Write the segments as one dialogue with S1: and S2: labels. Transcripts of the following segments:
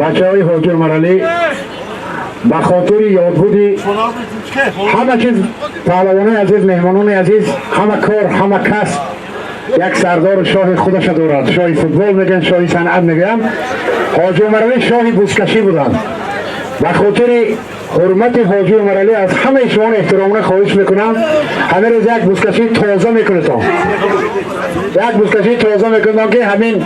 S1: Бачаҳои Ҳоҷи Умаралӣ, ба хотири ёдбуди ҳама чиз, паҳлавонои азиз, меҳмонони азиз, ҳама кор, ҳама кас як сардору шоҳи худаша дорад. Шоҳи футбол мегӯянд, шоҳи санъат мегӯянд. Ҳоҷи Умаралӣ шоҳи бузкашӣ буданд. Ба хотири ҳурмати Ҳоҷи Умаралӣ аз ҳамаи шумо эҳтиромона хоҳиш мекунам, ҳамин рӯз як бузкашии тоза мекунедон, як бузкашии тоза мекунедон, ки ҳамин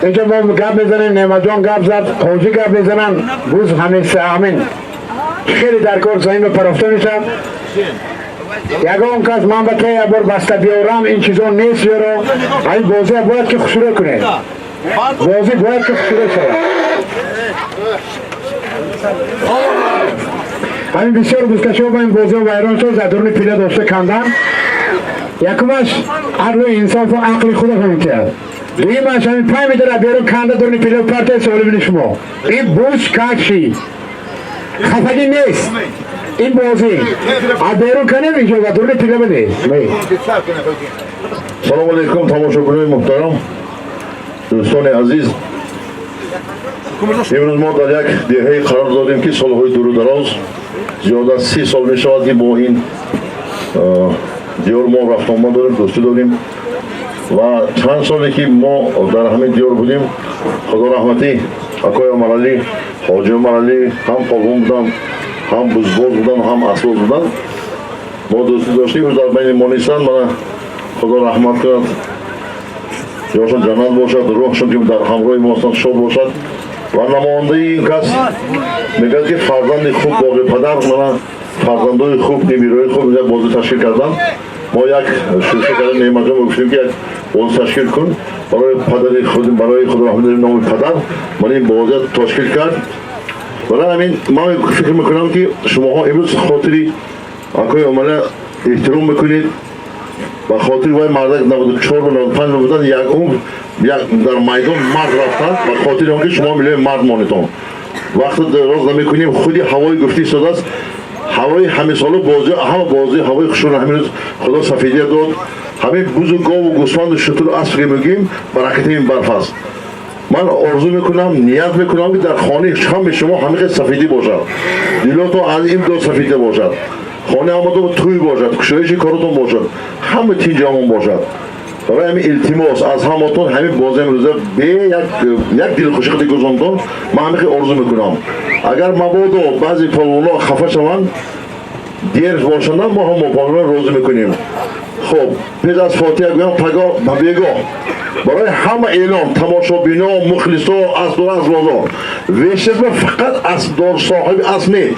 S1: инҷо мо гап мезанем, Неъматҷон гап зад, ҳоҷӣ гап мезананд, буз ҳамеша ҳамин хеле дар кор замин парафта мешавад. Ягон кас ман ба ке як бор баста биёрам, ин чизо нест. Ёро, ҳамин бозия бояд ки хушрӯ кунед, бозӣ бояд ки хушрӯ шавад. Ҳамин бисёр бузкашиҳо ба ин бозиҳо вайрон шуд, дар дуруни пила дошта кандан. Якумаш, адлу инсофу ақли худатон метиҳад. Дуюмаш, ҳамин 5 метр берун канда, дуруни пила партои. Солимини шумо, ин бузкашӣ хафагӣ нест, ин бозӣ аз берун канем, иҷоза дуруни пила бидед.
S2: Салому алейкум, тамошобинони муҳтарам, дӯстони азиз. Имрӯз мо дар як деҳае қарор додем, ки солҳои дуру дароз, зиёда аз 30 сол мешавад, ки бо ин диёр мо рафтуомад дорем, дӯстӣ дорем. Ва чанд соле ки мо дар ҳамин диёр будем, худо раҳматӣ акои Умаралӣ, Ҳоҷи Умаралӣ ҳам полвон буданд, ҳам бузбоз буданд, ҳам асбоз буданд. Мо дӯстӣ доштем. Имрӯз дар байни мо нестанд. Мана, худо раҳмат кунад, ҷошон ҷаннат бошад, рӯҳшон, ки дар ҳамроҳи мо ҳастанд, шод бошад. Ва намояндаи ин кас мегӯяд, ки фарзанди хуб боғи падар. Мана, фарзандои хуб, небирои хуб як бозӣ ташкил карданд. Мо як шӯхӣ кардем, Неъматҷон гуфтем, ки як бозӣ ташкил кун барои падари худ, барои худо раҳмат номи падар. Ман ин бозия ташкил кард. Барои ҳамин ман фикр мекунам, ки шумоҳо имрӯз хотири акои Умаралӣ эҳтиром мекунед. Ба хотири вай мардак 94, 95 будан, як умр як дар майдон мард рафтанд. Ба хотири он ки шумо миллион мард монедон, вақт роз намекунем. Худи ҳавои гуфти истодааст, ҳавои ҳамисола бозӣ, ҳама бозӣ ҳавои хушуна. Ҳамин рӯз худо сафедия дод. Ҳамин бузу гову гӯсфанду шутуру асп ки мегӯем, баракати ин барф аст. Ман орзу мекунам, ният мекунам, ки дар хонаи ҳамаи шумо ҳамин хел сафедӣ бошад, дилотон аз ин дод сафедӣ бошад, хонаи ҳаматон тӯй бошад, кушоиши коротон бошад, ҳама тинҷ амон бошад. Барои ҳамин илтимос аз ҳаматон, ҳамин бозӣ имрӯза бе як як дилхушӣ гузондон. Ман ҳамин хел орзу мекунам. Агар мабодо баъзе полвонҳо хафа шаванд, дер бошанд, мо ҳам полвонро розӣ мекунем. Хуб, пеш аз фотиҳа гӯям, пагоҳ бегоҳ барои ҳама эълон: тамошобино, мухлисо, асбдор, асбозо, вешеба фақат асбдор, соҳиби асб не,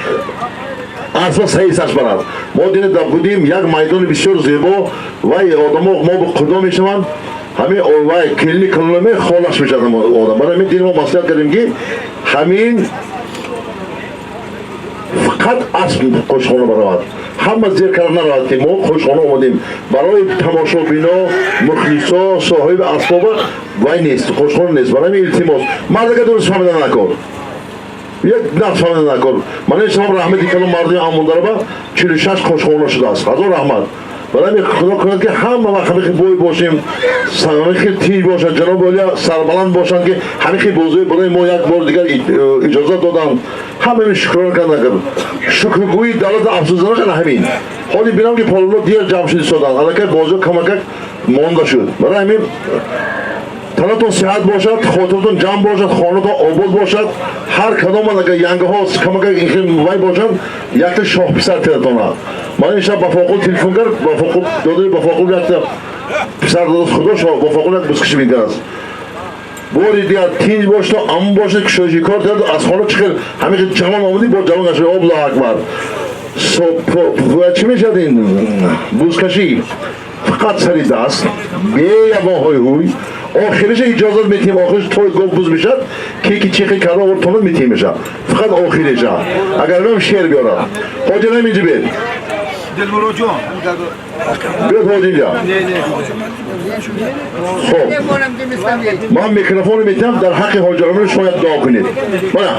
S2: асба саисаш барад. Мо дина дар будем, як майдони бисёр зебо. Вай одамо мо ба худо мешаванд, ҳамин вай келини калонаме холаш мешавад одам. Барои ҳамин дин мо маслиҳат кардем, ки ҳамин фақат асб қошхона баравад, ҳама зер карда наравад, ки мо қошхона омадем. Барои тамошобино, мухлисо, соҳиби асбоба вай нест, қошхона нест. Барои ҳамин илтимос, мардага дуруст фаҳмида накор, як нақш фаҳмида накор. Ман ин шумо раҳмати калон мардуми Амондараба, 46 қошхона шудааст, ҳазор раҳмат. Барои ҳамин худо кунад, ки ҳама вақт ҳамин хел бой бошем, ҳамин хел тинҷ бошад, ҷаноби олия сарбаланд бошанд, ки ҳамин хел бозӣ барои мо як бор дигар иҷозат доданд. Ҳама шукрона кардан, шукргӯии давлат афсӯсданашан. Ҳамин ҳоли бинам, ки полвоно дер ҷамъ шуд истоданд, аллакай бозиҳо камакак монда шуд. Барои ҳамин танатон сиҳат бошад, хотиртон ҷамъ бошад, хонатон обод бошад. Ҳар кадом агар янгаҳо камакак вай бошанд, якта шоҳписар тиратона. Ман ин шаб Бафоқул телефон кард, Бафоқул додаи Бафоқул якта писар додааст, худо Бафоқул як бузкашӣ мекардааст. Бори дигар тинҷ бошед, амон бошед, кушоиши кор тиҳад. Аз хона чӣ хел ҳамин хел ҷавон омадӣ, бо ҷавон гашта. Аллоҳу акбар! Чӣ мешавад ин бузкашӣ? Фақат сари даст, бе ягон ҳой ҳуй. Охириша иҷозат метиҳем, охириш той гов буз мешавад, ки ки чихи карда овуртонад, метиҳем, мешавад фақат охириша, агар мем шер биёрад. Ҳоҷи, наминҷи бед.
S3: Дилмуроҷон.
S2: Биёд ҳоҷи инҷа. Хоб, ман микрофоно метиҳам, дар ҳаққи ҳоҷи Умар шояд дуо кунед. Мана.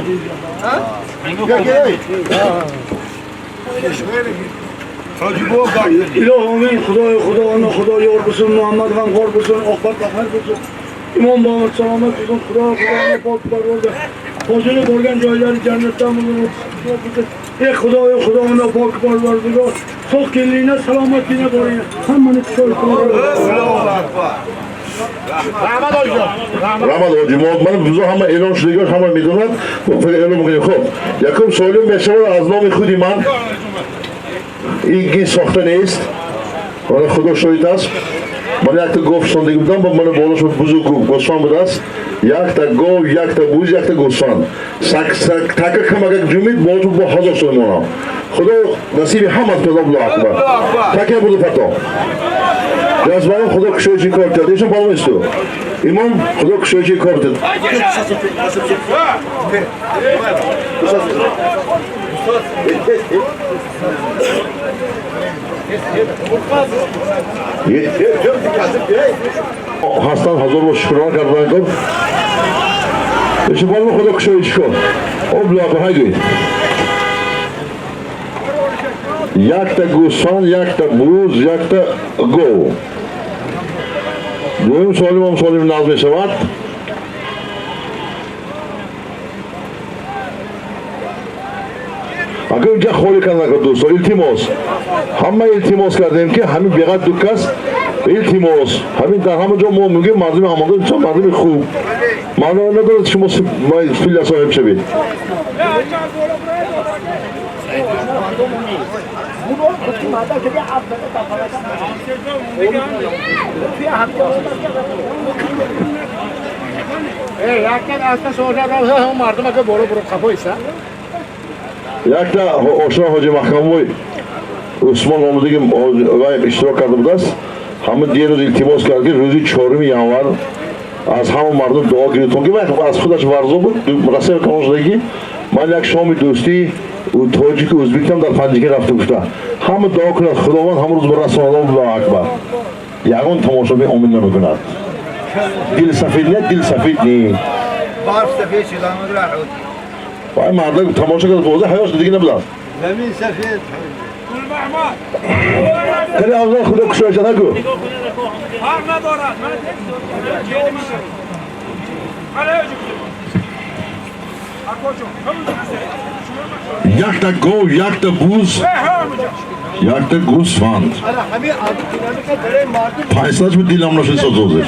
S3: Илоҳ амин, Худои Худо, ана Худо ёр бисун, Муҳаммад ғамхор бисун, оқбат бахайр бисун, имом Муҳаммад саломат бисун, Худо Худо ана пок парварда. Hojini borgan joylari jannatdan bo'lsin. Ey Xudoyo, Xudovando pok parvardigor, sog' kelinglar, salomatlikda boringlar. Hammani kuchli qilib.
S2: Раҳмат ҳоҷи. Ман бузо ҳама эълон шудагиҳош ҳама медонад. Эълон мекунем. Хуб, якум солим мешавад аз номи худи ман. Ин сохта нест. Мана худо шоҳид аст. Ман якта гов сондагӣ будам, ба мана болош бузу гӯсфанд будааст. Якта гов, якта буз, якта гӯсфанд. Така камакак ҷумид, болош бо 1000 сом монам. Худо насиби ҳамат кунад. Аллоҳу акбар. Така буду фато. Ҷазбаро худо кушоиши кор кард. Ишон балонисту. Имом худо кушоиши кор кард. Ҳастан ҳазор бор шукрона кардан кор. Ишон балон худо кушоиши кор. Аллоҳу акбар, ҳай гӯед. Якта гӯсфанд, якта буз, якта гов. Дуюм солимам солим наз мешавад. Агар инҷа холӣ карда накард дӯстон, илтимос. Ҳама илтимос кардем ки ҳамин беғад ду кас илтимос. Ҳамин дар ҳама ҷо мо мегӯем мардуми ҳамонда бисёр мардуми хуб. Маъно надорад шумо филля соҳиб шавед. Якта ошно ҳоҷи маҳкамои Усмон омадаги вай иштирок карда будааст. Ҳама дерӯз илтимос кард ки рӯзи 4 январ аз ҳама мардум дуо гирифтон ки вай аз худаш варзо буд, расия камон шудаги ман як шоми дӯстии тоҷику ӯзбекам дар Панҷакент рафта гуфта. Ҳама дуо кунад, Худованд ҳама рӯз барасонад. Аллоҳу акбар. Ягон тамошобин омин намекунад. Дил сафед не, дил сафед не.
S4: Барф сафед шуд,
S2: Вай мардак тамошо кард, бозӣ ҳаёш дига набудааст.
S4: Замин сафед.
S2: Хеле афзал худо кушоиша нагӯ. Якта гов, якта буз, якта гӯсфанд. 500 шуд дилам нашуд созозиш.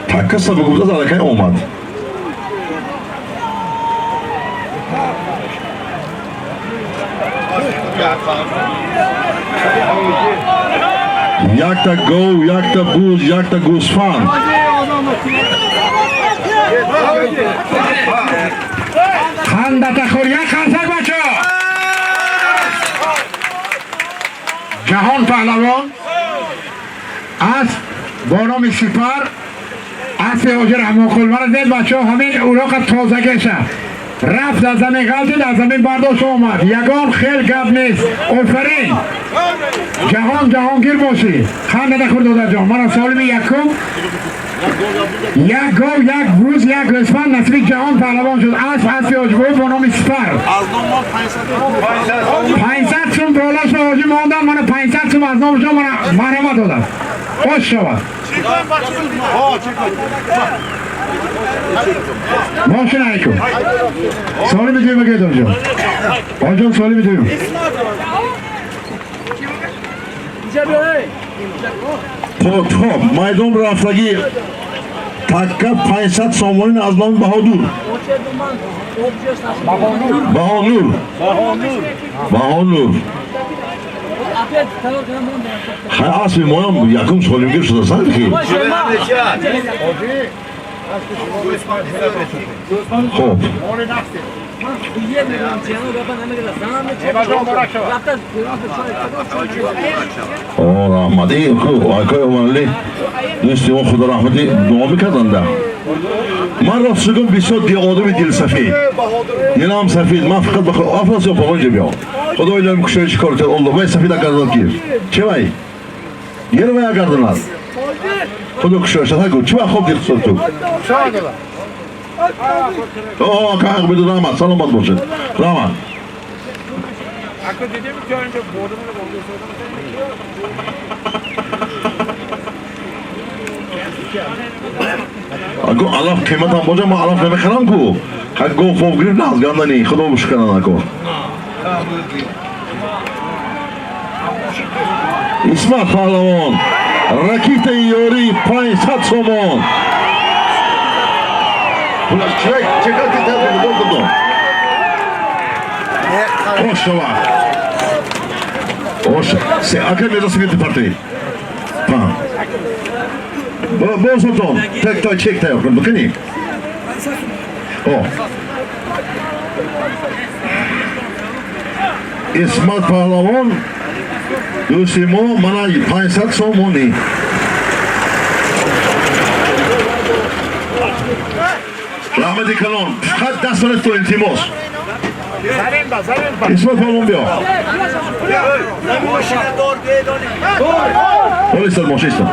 S2: Така сабаб гуфтааст аллакай омад. Якта гов, якта буз, якта гӯсфанд.
S1: Хандата хӯр, як қарсак бачо. Ҷаҳон паҳлавон аз бо номи Сипар аспи ҳоҷи Раҳмонқул. Мана дед бачо, ҳамин уроқа тозагеша. Рафт аз замин ғалтид, аз замин бардошт омад. Ягон хел гап нест. Офарин. Ҷаҳон ҷаҳонгир бошӣ. Хандата хӯр додарҷон. Мана солими якум. Як гов, як буз, як гӯсфанд насиби ҷаҳон паҳлавон шуд. Асп аспи ҳоҷибоӣ бо номи Сипар. 500 сум болош ба ҳоҷӣ мондан, мана 500 сум аз номашон мана марҳамат додам. Ош шавад. Мошин алайкум. Солими дуюм бигӯед ҳоҷиҷон. Ҳоҷиҷон солими дуюм.
S2: Хоб, майдон рафтагӣ такка 500 сомонин аз номи Баҳодур. Баҳонур. Баҳонур. Хай аспи моям якум солимгир шудасан ки. Хоб. О, раҳмат. Ин ку акои Умаралӣ дӯсти мо худо раҳмати дуо мекарданда. Ман рост шукм бисёр одами дилсафед. Дилам сафед. Ман фақат ба Афросиёб фалонҷа биё. Худо илоҳим кушоиши кор кард. Аллоҳ вай сафед агардан гир. Че вай? Гир вай агарданад. Худо кушоиша нагӯ. Чӣ вай хоб дил ту? О, ка ҳақ биду раҳмат. Саломат бошед. Раҳмат. Аго алаф қиматам бошад, ман алаф намехарам ку. Ха гов фов гирифт на аз гандани, худо бушкана нако. Исмат Паҳлавон, ракетаи ёрӣ 500 сомон. Ош шава. Ош. Се ака меза сигати парти. Па. Бо султон, тек той чек тайёр кун, бикунӣ. О. Исмат Паҳлавон дӯсти мо мана 500 сомонӣ. Раҳмати калон. Фақат даст занед то илтимос. Исмат Паҳлавон биё. Ҳол истад мошин истад.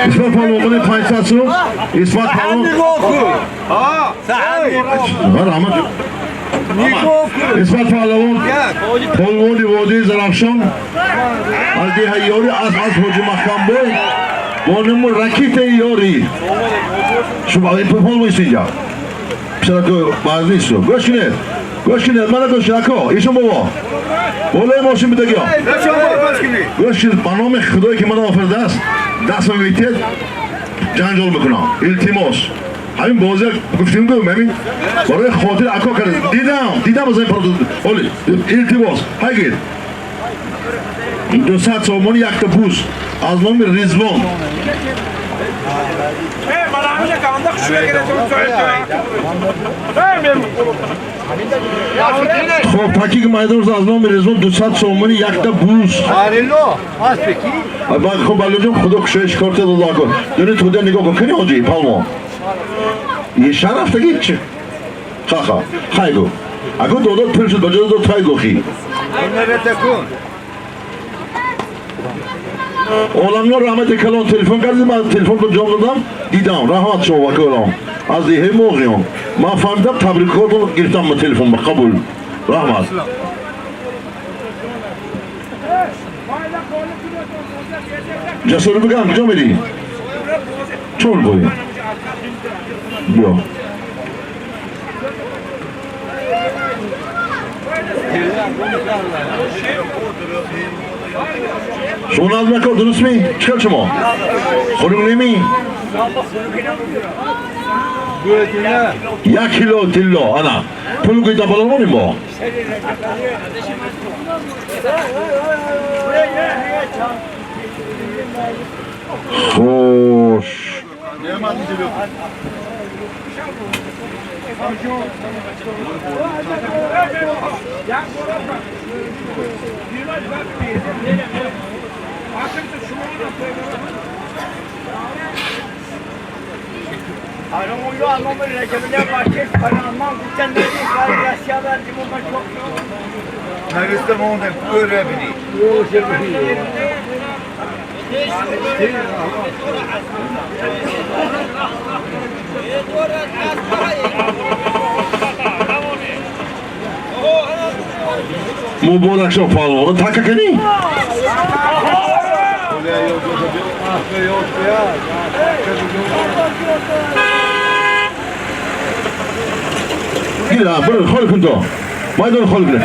S2: Исмат Паҳлавон мани 500 сом. Исмат Паҳлавон. Раҳмат. Исмат Паҳлавон полвони водии Зарафшон аз деҳаи ёрӣ аз Ҳоҷи Маҳкамбой бо номи ракетаи ёрӣ. Шумо пол боист инҷа. Писарако баъз нест. Гӯш кунед. Гӯш кунед, мана гӯш кунед, ако, ишон бобо. Болои мошин бидагиё. Гӯш кунед, ба номи Худое ки мана офаридааст, дастма метиҳед, ҷанҷол мекунам. Илтимос. Ҳамин бозия гуфтим гӯм, ҳамин барои хотир ако кард. Дидам аз ин продукт. Оли, илтимос, ҳайгир. 200 сомонӣ якта буз аз номи Ризвон. Хоб, такик майдон аз номи Ризвон 200 сомонӣ якта буз. Хоб, Балоҷон, худо кушоиш корта дода кун. Дунит худо нигоҳ кун. Кани ҳоҷи палвон? Шарафтаги чи? Ха-ха, хайгу. Ако додот пул шуд, ба ҷои дод хайгу хи. Оламёр раҳмати калон телефон кардид, ман телефонро ҷавоб додам, дидам, раҳмат шумо ваколон. Аз деҳаи Моғиён. Ман фаҳмидам, табрикотон гирифтам ба телефон, ба қабул. Раҳмат. Ҷасур бигам, куҷо мерӣ? Чор бой. Биё. Шумо назм накор, дуруст ми? Чӣ кар шумо? Хунук неми? 1 кило тилло, ана. Пул гӯйда балононим бо. Хуш. Муборак шо палвон. Така кани? Гира, бро, хол кун то. Майдон хол кун.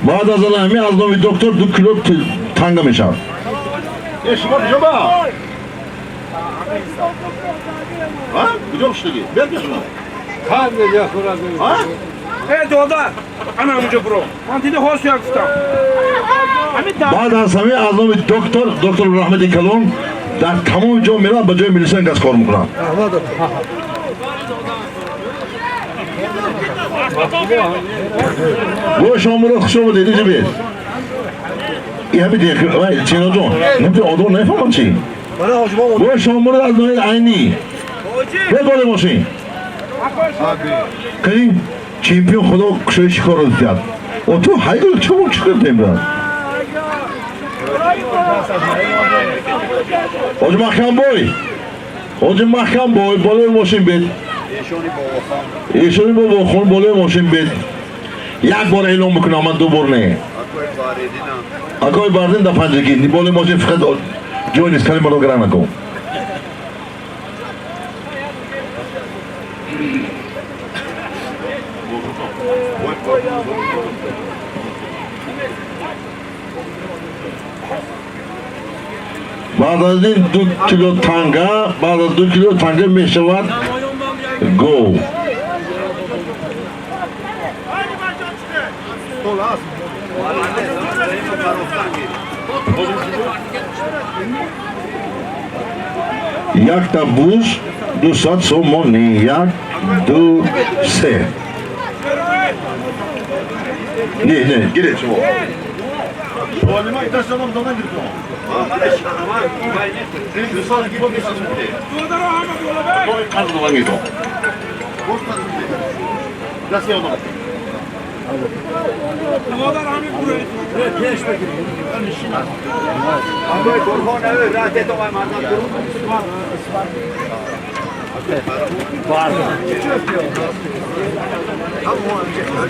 S2: Баъд аз он ҳами аз номи доктор 2 кило танга мешавад. Шумо куҷо ба? Куҷо шудагӣ? Бер шумо. Баъд аз ҳами аз номи доктор, доктор Раҳмати Калон дар тамоми ҷо меравад, ба ҷои милисия газ кор мекунад. Бо шомуро хуш омадед, иҷо биед. И ҳами Чиноҷон, ҳами одам нафаҳмам чи. Бо шомуро аз ноҳияи Айнӣ. Бе боле мошин. Кани? Чемпион худо кушои шикорро диҳад. О ту ҳайгул чому чӣ кардем брат? Ҳоҷи Маҳкамбой. Ҳоҷи Маҳкамбой болои мошин бед. Эшони Бобохон болои мошин бед. Як бор эълон мекунам, ман ду бор не. Акои Бардин да панҷагӣ болои мошин фақат ҷой нест, калимаро гиран накун. Баъд аз ин 2 кило танга, баъд аз 2 кило танга мешавад гов. Якта буз 200 сомонӣ. 1, 2, 3. Не, не, гиред шумо.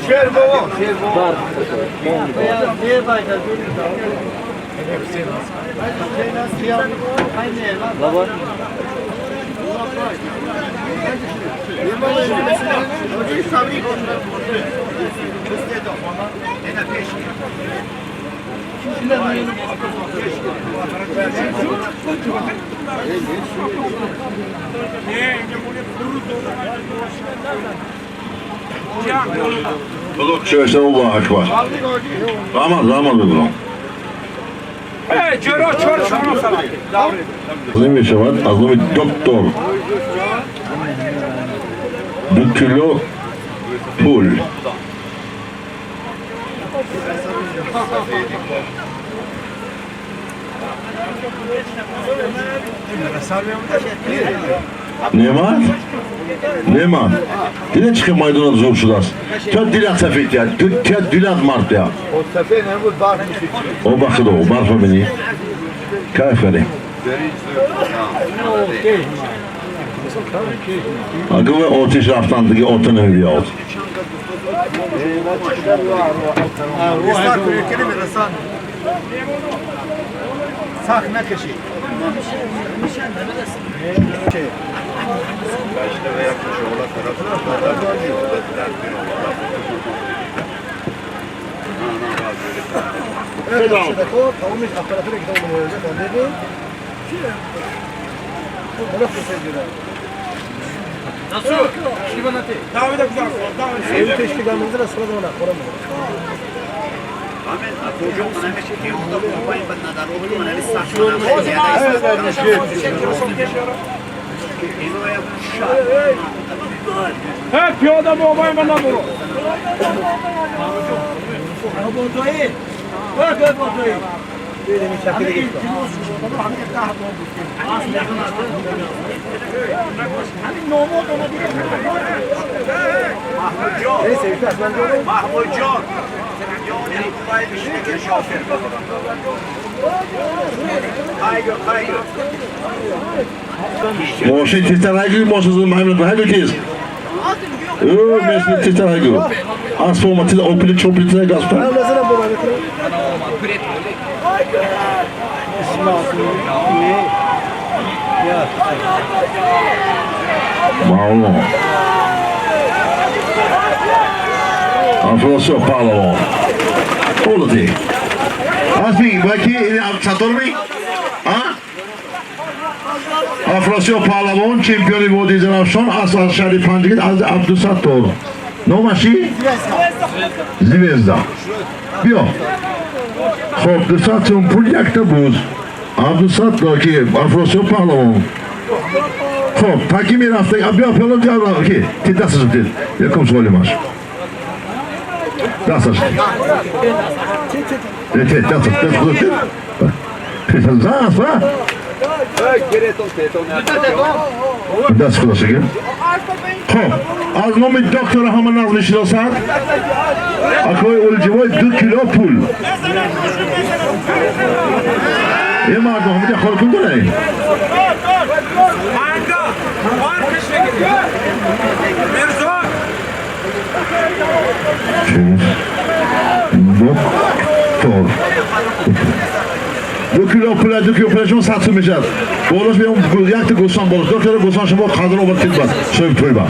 S4: Шер бобо, шер бобо.
S2: Шоиста, Аллоҳ акбар. Раҳмат, раҳмат бибурам. Мешавад аз номи доктор 2 кило пул. Немат? Немат. Дида чӣ хел майдонат зур шудааст. Тя дилат сафед я, тя дилат мард я. О ба худо, барфа бинӣ. Кайф кардем. Агар отиш рафтан дига ота намебиёд.
S4: Сахт накаши.
S3: Piyada babayım ben bunu.
S4: Mahmud Can.
S2: Мошин тезтар ҳайгӯ, мошин ҳайгӯ тез. Ё, мошин тезтар ҳайгӯ. Асфома тез опили чопили тез гаспа. Маълум. Афросиёб паҳлавон. Олати. Аспи, баки Саттор ми? А? Афросиёб паҳлавон, чемпиони водии Зарафшон аз шаҳри Панҷакент аз Абдусаттор. Номаш чӣ? Звезда. Биё. Хоб, 200 сом пул, якта буз. Абдусаттор ки Афросиёб паҳлавон. Хоб, таки мерафта, биё пиёла биё ки, ти дасташ битед. Якум суолимаш. Дасташ. Те, дасташ, дасташ, дасташ. Зас, а? Даст хулосаги. Хоб, аз номи доктора ҳама нағз мешиносад. Акои Улҷибой 2 кило пул. Е мардум, ҳамиҷа хол кун дорай? Доктор. 2 кило пул, 2 кило пул шумо 100 сум мешавад. Болош меом якта гӯсфанд болош. Доктора гӯсфанд шумо қадр овард тид бад. Соҳиб тӯйба.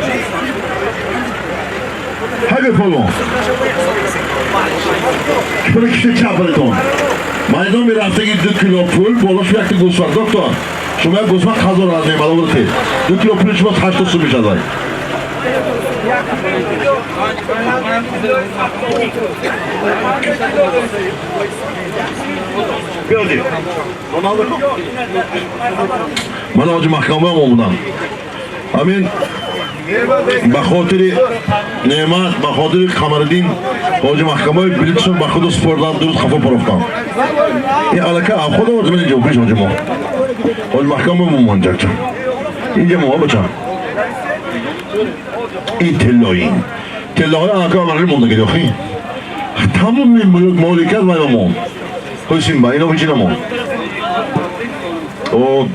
S2: Ҳаги полон. Пули киши чап баритон. Майдон мерафтаги 2 кило пул, болош якта гӯсфанд. Доктор, шумо як гӯсфанд қазор аз мемал овард тид. 2 кило пули шумо 80 сум мешавад. Биёди. Ман ҳоҷи маҳкамаам омадам. Ҳамин ба хотири неъмат, ба хотири Қамариддин ҳоҷи маҳкамаи билетшон ба худу супордам, дуруст хафо парохтам. Ин алака худ овард ман инҷо пеш ҳоҷи мо. Ҳоҷи маҳкама момон ҷакча. Инҷа мо бача. Ин тиллои. Тиллоҳои алака аввали мондаги охи. Тамоми моликат вай ба мо. Ҳусин ба ино ҳеҷ намон. О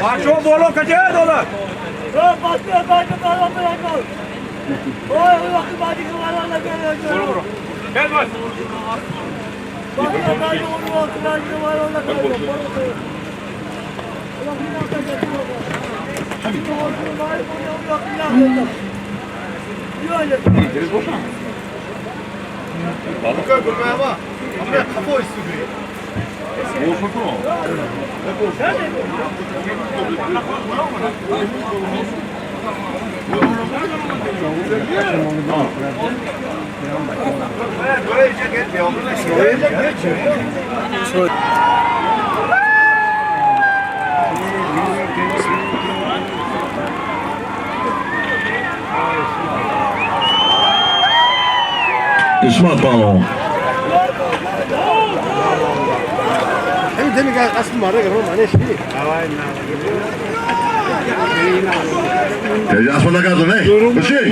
S3: Başo bolo kaçe dolar.
S2: Исмат паҳлавон. Асма наказан, не? Буши!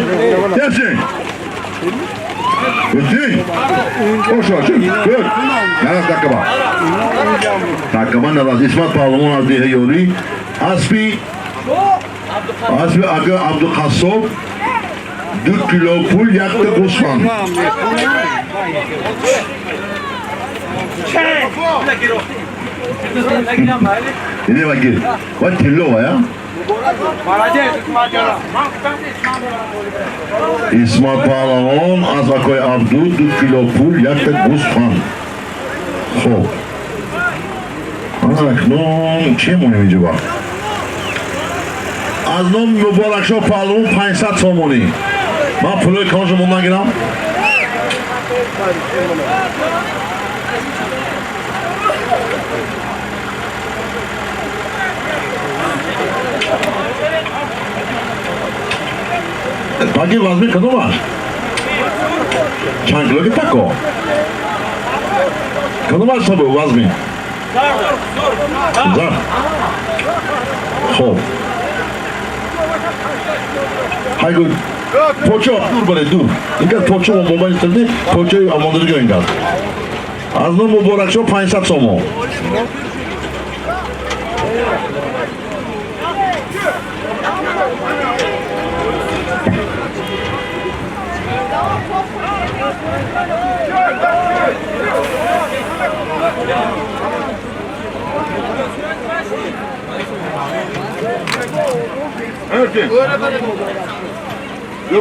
S2: Ясин! Буши! Ошо, шуд! Нараз такаба. Такаба нараз. Исмат паҳлавон аз деҳаи ёрӣ. Аспи ага Абдуқассоб 2 кило пул, якта гӯсфанд. Ине вагир. Ва тилло ва я? Исмат паҳлавон аз акои Абду 2 кило пул, якта гӯсфанд. Хоб. Акнун чӣ монем инҷо ба? Аз номи Муборакшоҳ паҳлавон 500 сомонӣ. Ман пулои калоншо мондан гирам. Таки вазми кадом аст? Чанд кило ки тако? Кадом аст сабу вазми? Зар. Хоб. Хайгу почо дур бале дур. Инкар почо мобайл тилди, почои амондирго инкар. Аз ном Муборакшоҳ 500 сомон.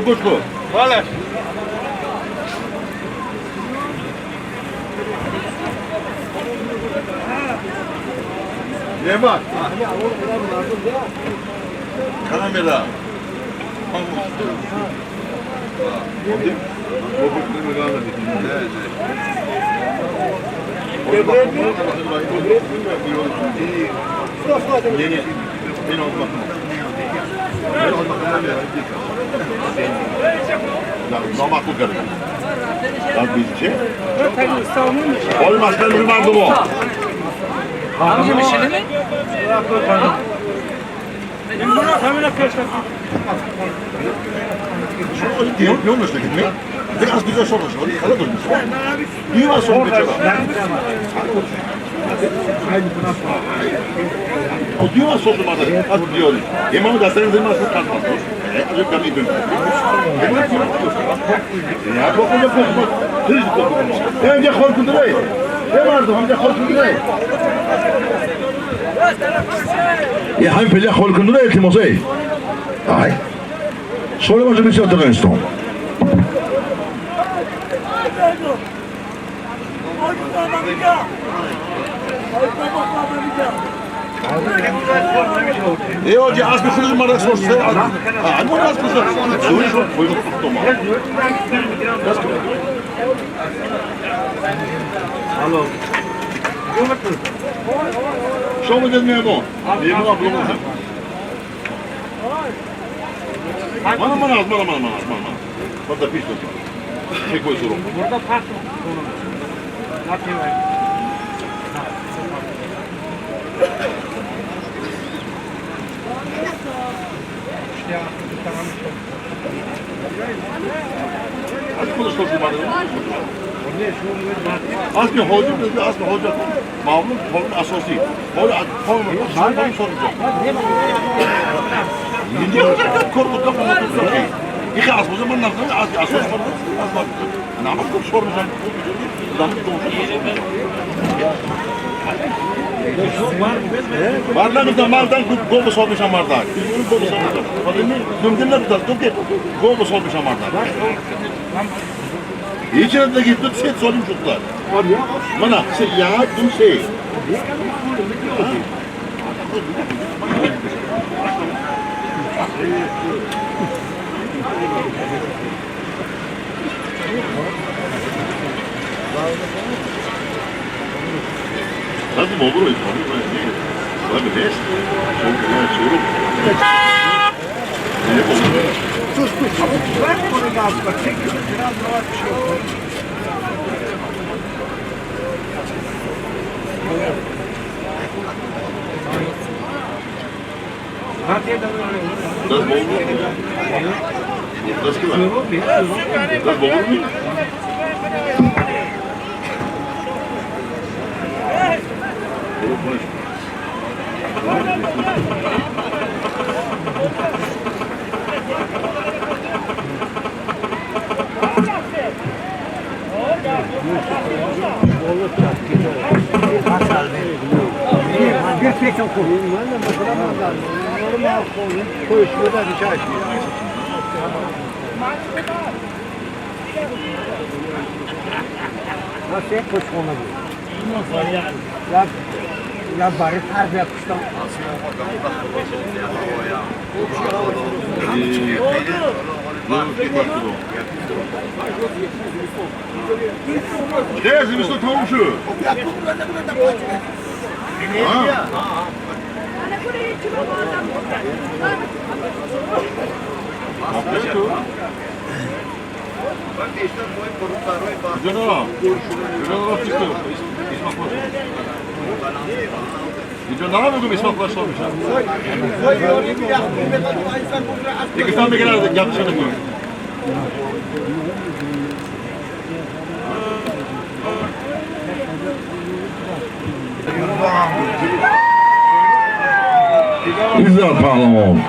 S2: Гӯш кун.
S4: Бале.
S2: Неъмат. Камера. نامعقول کردیم. چه؟ حال مسئله مردم ها. یه همین پله خال کندوره التماسه آی سوال ما بسیار ترنستان ای آجی اسب خودش مرد سرسه آ اسب خودش شما دید میادون میمون ابلو من من من از من من من از من من من da پیش دادم چه کوی سرم
S3: Burada park ne
S2: از خودش خوش اومده از که حاجی از که حاجی معمول فرم اساسی حال فرم فرم soracağım. İki az bu zaman nasıl az asas var az var. Namaz kıl sormayacağım. Mardan mardan gobo sormuşam mardan. Gobo sormuşam. Dümdümler tutar. Ki gobo sormuşam mardan. İçeride gitti set sorayım çocuklar. Bana şey ya dur şey. Nasıl olur o iş? Abi ne? Soru. Ne olur?
S4: Sus sus. Bırak onu gazla. Çek. Biraz daha bir şey olsun.
S2: Das olur mu? Das kim? Das olur mu?
S4: Ya bari tarif yapmışlar.
S2: Ne zimiston tamam şu. Ha. İzzet Pahlevan.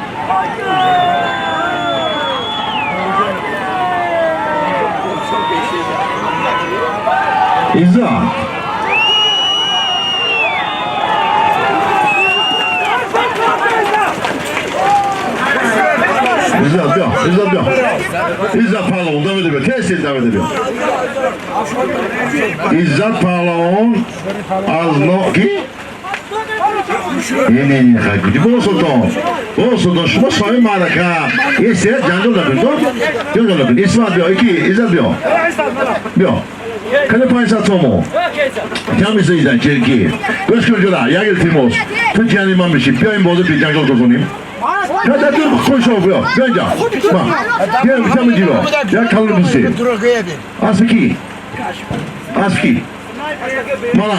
S2: İzzet. Иззат биё. Иззат паҳлавон, давида биё. Тез тез давида биё. Иззат паҳлавон аз но ки? Не, не, не, хай, гуди бо султон. Бо султон, шумо соҳиби маърака. Е, се ҷанҷол накун, то? Ҷанҷол накун. Исмат биё, ики, Иззат биё. Биё. Кане 500 сомон. Кам мезанӣ черки. Гӯш кун ҷура, як илтимос. Ту ҷани ман мешӣ. Биё ин бозӣ беҷанҷол гузонем. Та ту хушо биё. Биё инҷа. Ма. Биё кам ҷило. Як калон бисте. Аз ки? Аз ки?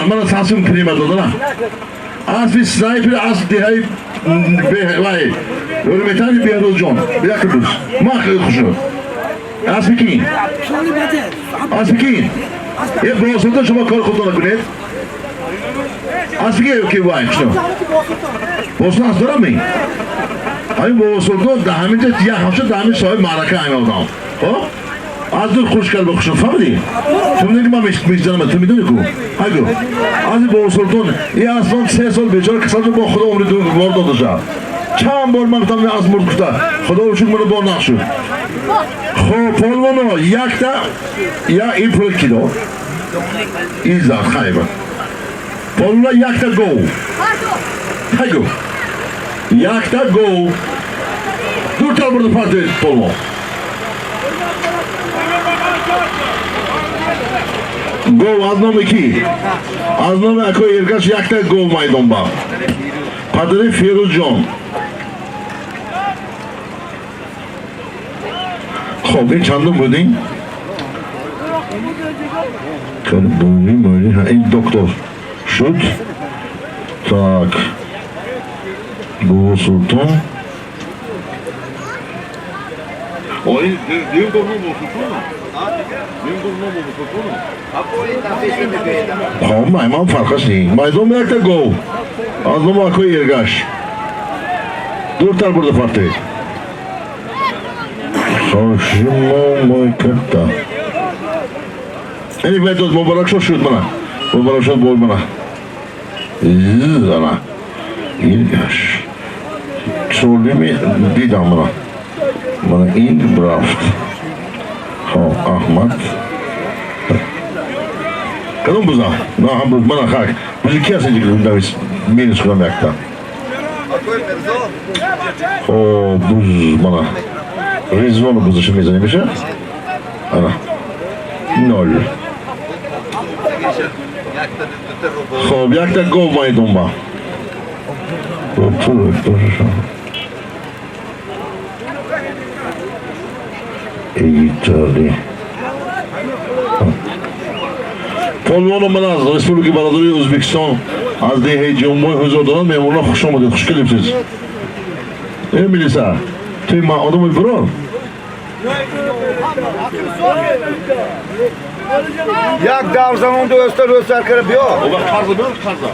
S2: Мана сасум прима додана. Аз снайпер аз деҳаи вай. Ҳурметани Беҳрӯзҷон. Як дӯст. Ма хеле хушнуд. Аз ки? Аз ки? Е босунта шумо кори худтон кунед. Аз ки ки вай хушнуд. Босун аз дорам ми? Ҳамин босунтон дар ҳамин ҷо як ҳафта дар ҳамин соҳиби маърака ҳамин одам. Хоб? Аз дур хуш кард ба хушнуд. Фаҳмидӣ? Ту медонӣ ки ман мезанам, ту медонӣ ку? Ҳайгу. Аз босултон ин аслан 3 сол бечора касал бо худо умри бор додаша. Чанд бор ман гуфтам аз мурд гуфта. Худо шукр мана бор нақш шуд. Хоб, полвоно якта я ин пул ки дод? Иззат хайба. Полвоно якта гов. Ҳайгу. Якта гов. Дуртар бурда партоед полвон. Гов аз номи ки? Аз номи акои Эргаш якта гов майдон ба. Падари Ферӯзҷон. Хоб, ин чандум буд ин? Ин доктор шуд. Так. Бобо Султон. О, ин дуюм гов ном Бобо Султон? Дуюм гов ном Бобо Султон? Хоб, ман фарқаш ни. Майдон якта гов. Аз номи акои Эргаш. Дуртар бурда партоед. Хошимо мой катта. Ини медод муборак шуд мана. Муборак шуд бой мана. Зана. Эргаш. Чолими дидам мана. Мана ин рафт. Хоб, Аҳмад. Кадом буза? На, ҳам буз, мана хак. Бузи ки аст инҷа давис? Минус кунам якта. Хоб, буз мана. Ризвону бузаша мезанем меша? Ана. 0. Хоб, якта гов майдон ба. Итали. Полвоно ман аз Республики Бародарии Ӯзбекистон аз деҳаи Ҷумбой ҳузур доранд. Меҳмонон хуш омадед, хуш келибсиз. Э, милиса, туи ма одамои бирор?
S4: Як дав замон дӯста рӯсар кара биё.
S2: Оба қарза биёр, қарза.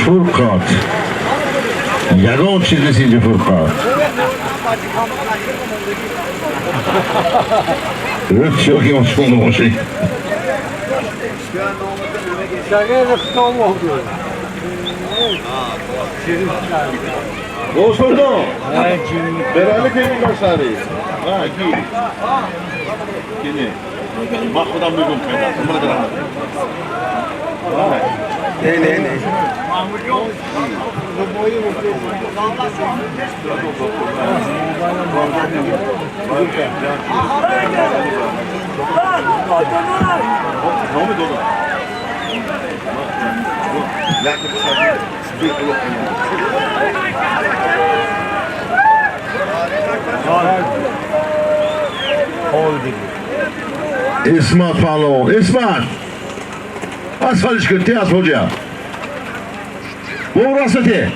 S2: Фурқат. Ягон чиз нест инҷа Фурқат. Рӯз ки ошонда бошӣ. Босултон. Берали кеми сари. Ҳа, ки? Кини. Ман худам мегӯм кайда. Мана дарам.
S4: Не, не, не.
S2: Номи додам. Исмат паҳлавон, Исмат! Асфалиш кун, те асфалҷа. Бо раста те.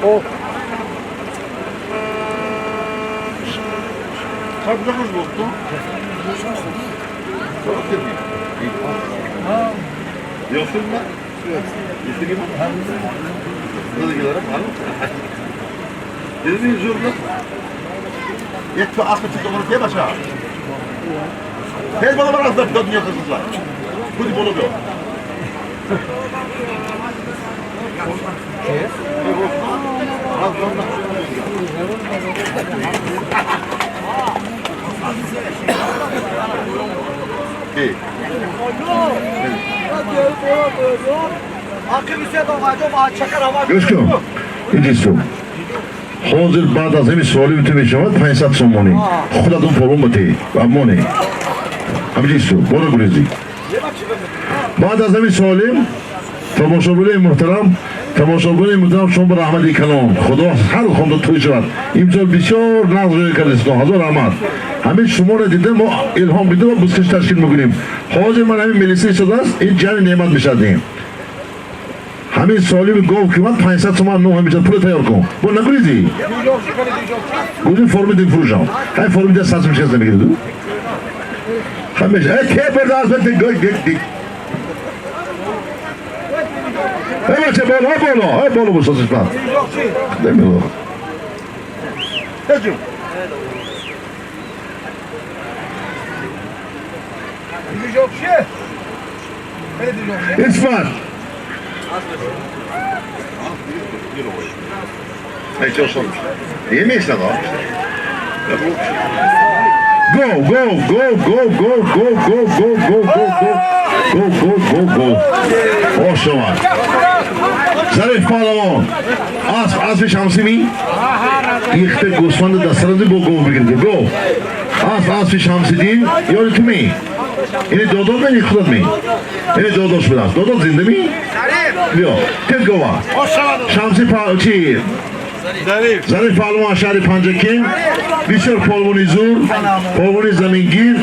S2: Бобур. Гӯш кун, Идрису. Ҳозир баъд аз ҳамин суоли ту мешавад 500 сомонӣ. Худатон полон батӣ ва монӣ. Ҳамиҷису, боро гурезӣ. Баъд аз ҳамин суолим тамошобинои муҳтарам, тамошобинои муҳтарам, шумо ба раҳмати калон. Худо ҳар хонда тӯй шавад. Имсол бисёр нағз рӯй кардед, ҳазор раҳмат. Ҳамин шуморо дида мо илҳом гирифта ва бузкаш ташкил мекунем. Ҳозир ман ҳамин милиса истодааст, ин ҷамъи неъмат мешавад. Ҳамин солими гов ки ман 500 сомон нӯҳ мешавад, пула тайёр кун. Бо нагурезӣ? Гузи форми дин фурӯшам. Ҳай форми дин 100 мешавад намегирад. Ҳамеша. Эй ке бурда аз бет гой дик дик. Эй бача боло, боло, эй боло босозиш бад. Намело. Исмат. Go, go, go, go, go, go, go, go, go, go, go, go, go, go, go. Ошавад. Зариф паҳлавон. Асп, аспи Шамсӣ ми? Ихте гӯсфанди дастарази бо гов бигирди. Го. Асп, аспи Шамсиддин. Ёри ту ми? Ини додот ми, худат ми? Ини додош будааст. Додот зинда ми? Биё, тез гова. Шамси чи? Зариф паҳлавон аз шаҳри Панҷакент, бисёр полвони зур, полвони замингир,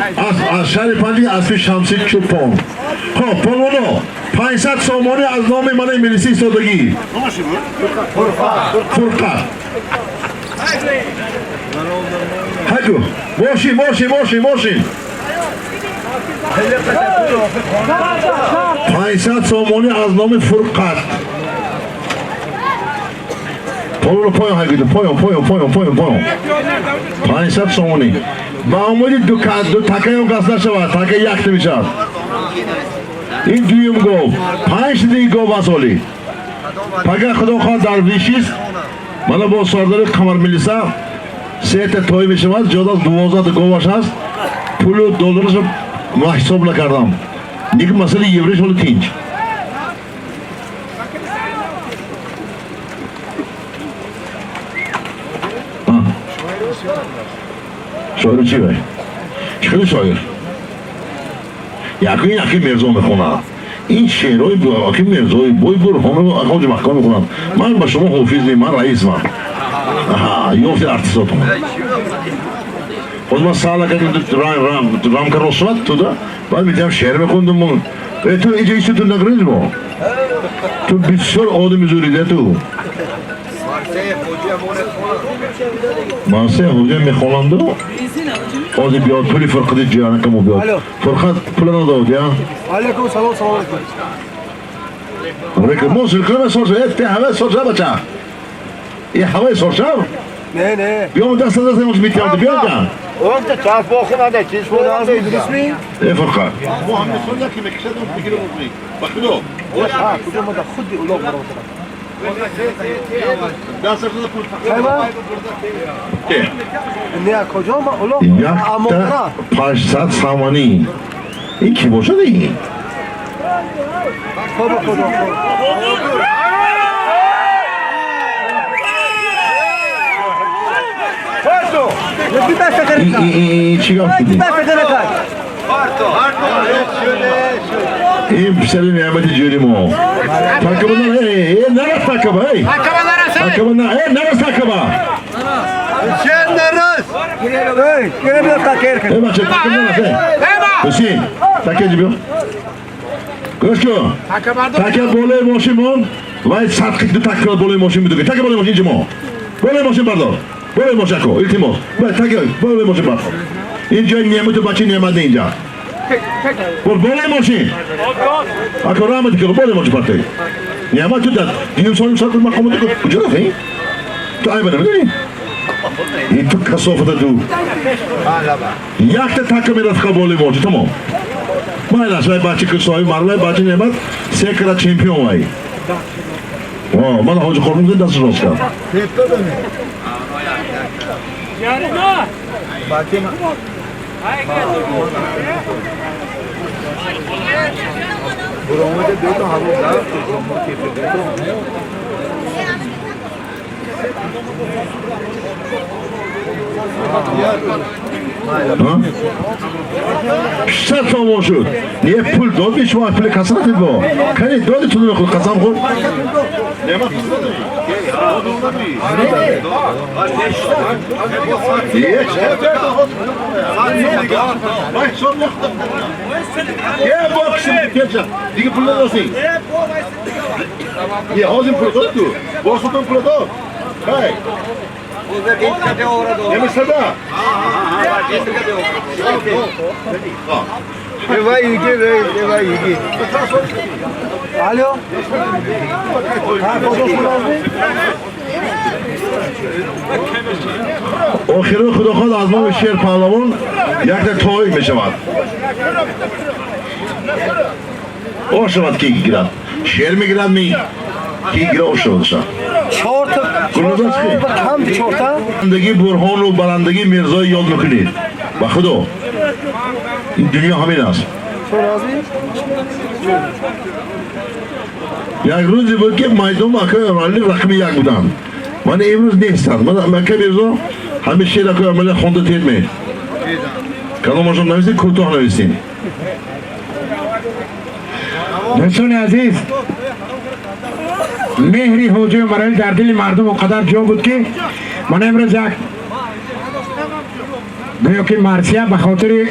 S2: аз шаҳри Панҷакент аспи Шамси Чӯпон. Хоб, полвоно, 500 сомонӣ аз номи мани милиси истодагӣ. Фурқат. Ҳаҷу, мошин, мошин, мошин, мошин. 500 сомонӣ аз номи Фурқат. Полоро поён ҳайгиду, поён, поён, поён, поён, поён. 500 сомонӣ. Ба умеди ду такаён кас нашавад, така якта мешавад. Ин дуюм гов, 5 дигар гов аст ҳолӣ. Пага худо хоҳад дар вишист, мана бо сардори Қамар милиса сета той мешавад, ҷода 12 говаш аст. Пулу долларашро ман ҳисоб накардам. Ник масъалаи еврош ҳоло тинҷ. Шоир чӣ вай? Чӣ хеле шоир? Якин Аки Мирзо мехонад. Ин шеърҳои Аки Мирзои бой Бурҳонов Ҳоҷи Маҳкам мехонад. Ман ба шумо ҳофиз нем, ман раисмам. Аҳа, ёфти артистотон. Ҳозир ман саъла кардем, рамка рост шавад туда, баъд метавонам шеър мехондум. Ту инҷа ису ту нагрез мо. Ту бисёр одами зӯрида ту. Мансе ҳоҷа мехонанду. Ҳозир биёд пули фурқати ҷиянакамо биёд. Фурқат пула надод, я?
S3: Алейкум салом, салом алейкум.
S2: Рек мо зилкама сорша, э те ҳава сорша бача. Е ҳава сорша?
S3: Не, не.
S2: Биё даст даст даст митям биё ҷан.
S4: Он та чаф бохунада, чиз бохунада.
S2: Э фурқат. Мо ҳам мехонда ки мекашад он бигирам ба худо.
S3: Ҳа, куҷо мо да худи улоғ бародар. Не, куҷо ма улоғ?
S2: Якта 500 сомонӣ. Ин ки бошад ин?
S3: Хоб худо.
S2: Ин чӣ гап шуд? Ин писари неъмати ҷӯри мо. Такабанар, эй, нарафт такаба, эй. Такаба на, нарас такаба.
S4: Sen narас.
S3: Ey, gene bir dakika erken.
S2: Бача, такаба нарас, Ҳусейн, така ҷибё. Гӯш кун. Така болои мошин мон, вай садқи ду так болои мошин бидуги. Така болои мошин ҷимо. Болои мошин бардор. Болои мошин ако, илтимос. Вай така болои мошин бардор. Ин ҷои неъмату бачи неъмат не инҷа. Болои мошин. Ако раҳмати ки болои мошин партой. Неъмат ту дар диним солим сад мақомоти куҷо рафтӣ? Ту айба намедонӣ? Ин ту касофата ду. Якта така мерафт болои мошин, тамом. Майлаш, вай бачи ки соҳиби марвай бачи неъмат се кара чемпион вай. О, мана ҳоҷи Қурбон дасташ рост кард. Ҳа? 600 сомон шуд. Не пул додӣ шумо пули каса рафтед бо. Кани доди ту худ қасам хӯр. Дига пул надостӣ. Не, ҳозир пул дод ту. Боз худтон пул дод. Хай. Немисада.
S3: Alo.
S2: Охиро худо хоҳад аз номи шер паҳлавон якта тоик мешавад. О шавад ки гирад. Шер мегирад ми? Ки гира о шавад ша.
S3: Чорта.
S2: Гулноза чӣ?
S3: Кам чорта.
S2: Баландагӣ Бурҳону баландагӣ Мирзои ёд мекунед. Ба худо. Ин дунё ҳамин аст. Як рӯзе буд ки майдон акаи Амралӣ рақами як буданд. Ман имрӯз нестанд. Ман акаи Мирзо ҳамин шеър акаи Амралӣ хонда тед ме. Каломашон нависед, кӯтоҳ нависед.
S1: Дӯстони азиз, меҳри ҳоҷи Умаралӣ дар дили мардум он қадар ҷо буд ки ман имрӯз як гӯё ки марсия ба хотири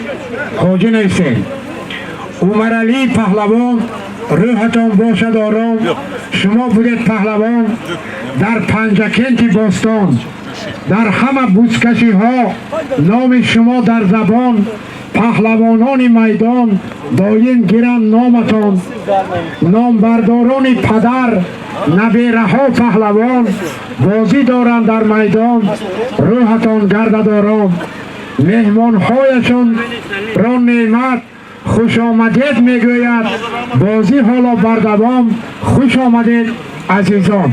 S1: ҳоҷӣ нависем. Умаралӣ паҳлавон, рӯҳатон бошад ором, шумо будед паҳлавон дар Панҷакенти бостон, дар ҳама бузкашиҳо номи шумо дар забон, паҳлавонони майдон доим гиранд номатон, номбардорони падар набераҳо паҳлавон бозӣ доранд дар майдон, рӯҳатон гардад ором, меҳмонҳояшонро неъмат хушомадед мегӯяд, бозӣ ҳоло бардавом, хуш омадед азизон.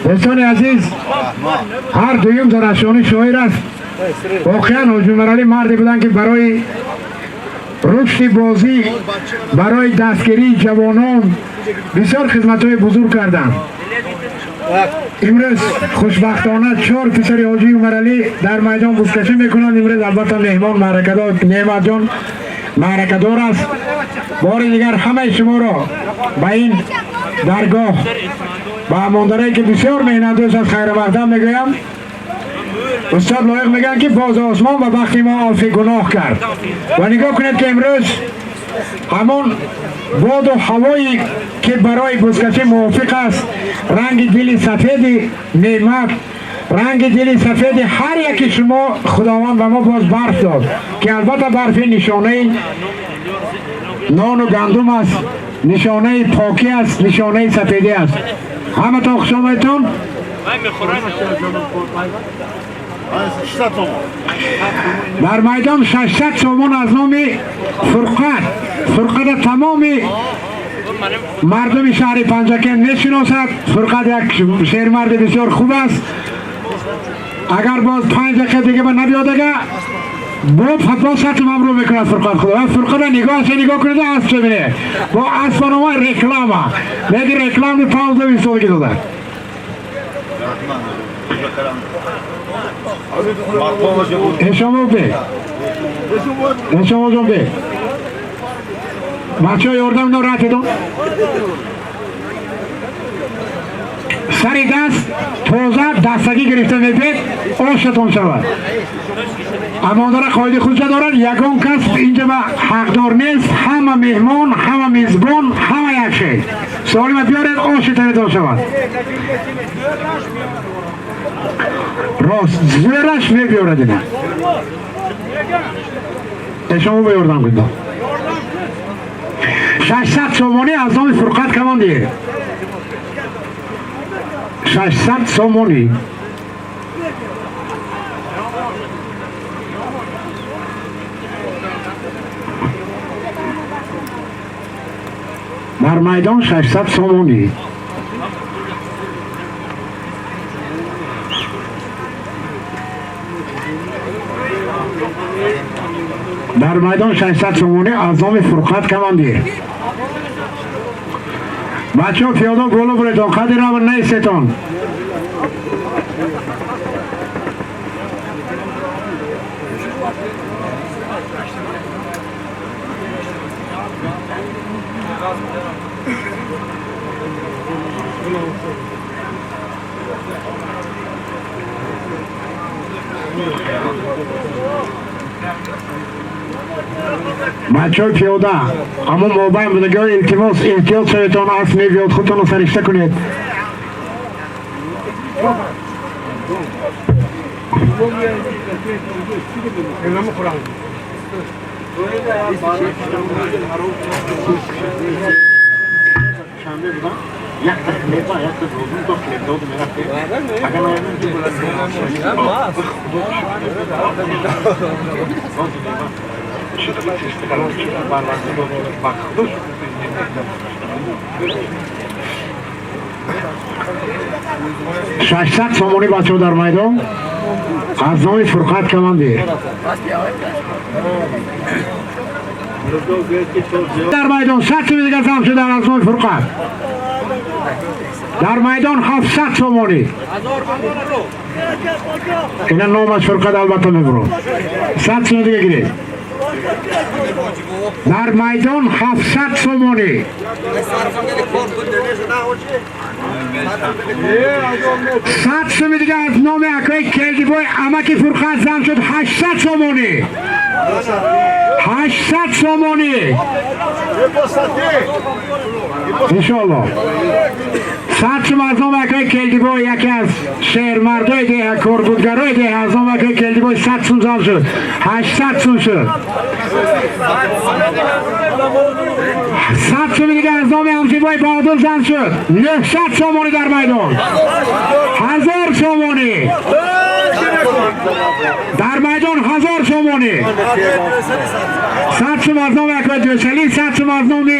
S1: Дӯстони азиз, ҳар дуюм зарашонӣ шоир аст. Воқеан ҳоҷи Умаралӣ марде буданд ки барои рушди бозӣ, барои дастгирии ҷавонон бисёр хизматҳои бузург карданд. Имрӯз хушбахтона чор писари ҳоҷи Умаралӣ дар майдон бузкашӣ мекунанд. Имрӯз албатта меҳмон маъракадор Неъматҷон маъракадор аст. Бори дигар ҳамаи шуморо ба ин даргоҳ ба мондарае ки бисёр меҳнатдӯст аст хайрамақдам мегӯям. Устод Лоиқ мегӯянд ки боз осмон ба бахти мо афви гуноҳ кард. Ва нигоҳ кунед ки имрӯз ҳамон боду ҳавое ки барои бузкашӣ мувофиқ аст, ранги дили сафеди неъмат, ранги дили сафеди ҳар яки шумо Худованд ба мо боз барф дод, ки албатта барфи нишонаи нону гандум аст, нишонаи покӣ аст, нишонаи сафедӣ аст. Ҳаматон хуш омадетон. Дар майдон 600 сомон аз номи Фурқат. Фурқата тамоми мардуми шаҳри Панҷакент мешиносад. Фурқат як шермарди бисёр хуб аст. Агар боз 5 дақиқа дига ба набиёдага бо фатво сатм амру мекунад Фурқат худо. Фурқата нигоҳаше нигоҳ кунед, асп бибинед. Бо аспанома реклама. Меги реклами пауза висоги дода. Эшомов бе. Эшомовҷон бе. Бачаҳо ёрдам ино ратедон. Сари даст тоза дастагӣ гирифта мебиед, ошатон шавад. Амондара қоидаи худша дорад, ягон кас инҷа ба ҳақдор нест, ҳама меҳмон, ҳама мизбон, ҳама як шей. Солима биёред, оши танетон шавад. Рост, зӯраш мебиёрад ина. Шумо ба ёрдам кунед. 600 сомонӣ аз номи Фурқат командир. 600 сомонӣ. Дар майдон 600 сомонӣ. Дар майдон 600 сомонӣ аз номи Фурқат командир. Бачаҳо пиёда боло буредон, қадри равр наистетон. Бачаҳои пиёда, аммо мобайн будагиҳо илтимос, эҳтиёт шаведтон, асп мебиёд, худтонро саришта кунед. Шашсад сомонӣ бачаҳо дар майдон аз номи Фурқат командир. Дар майдон 100 сомонӣ дигар зам шуда аз номи Фурқат. Дар майдон 700 сомонӣ. Ина номаш Фурқат албатта мебурад. 100 сомонӣ дига гиред. Дар майдон 700 сомонӣ. 100 сомонӣ дига аз номи акои Келдибой амаки Фурқат зам шуд 800 сомонӣ. 800 сомонӣ. Иншоаллоҳ. 100 сом аз номи акои Келдибой, яке аз шеърмардои деҳа, корбудгарои деҳа, аз номи акои Келдибой 100 сум зам шуд. 800 сум шуд. 100 сум дига аз номи ҳамсинбой Баҳодур зам шуд. 900 сомонӣ дар майдон. 1000 сомонӣ. Дар майдон 1000 сомонӣ. 100 сум аз номи акои Дӯсалӣ, 100 сум аз номи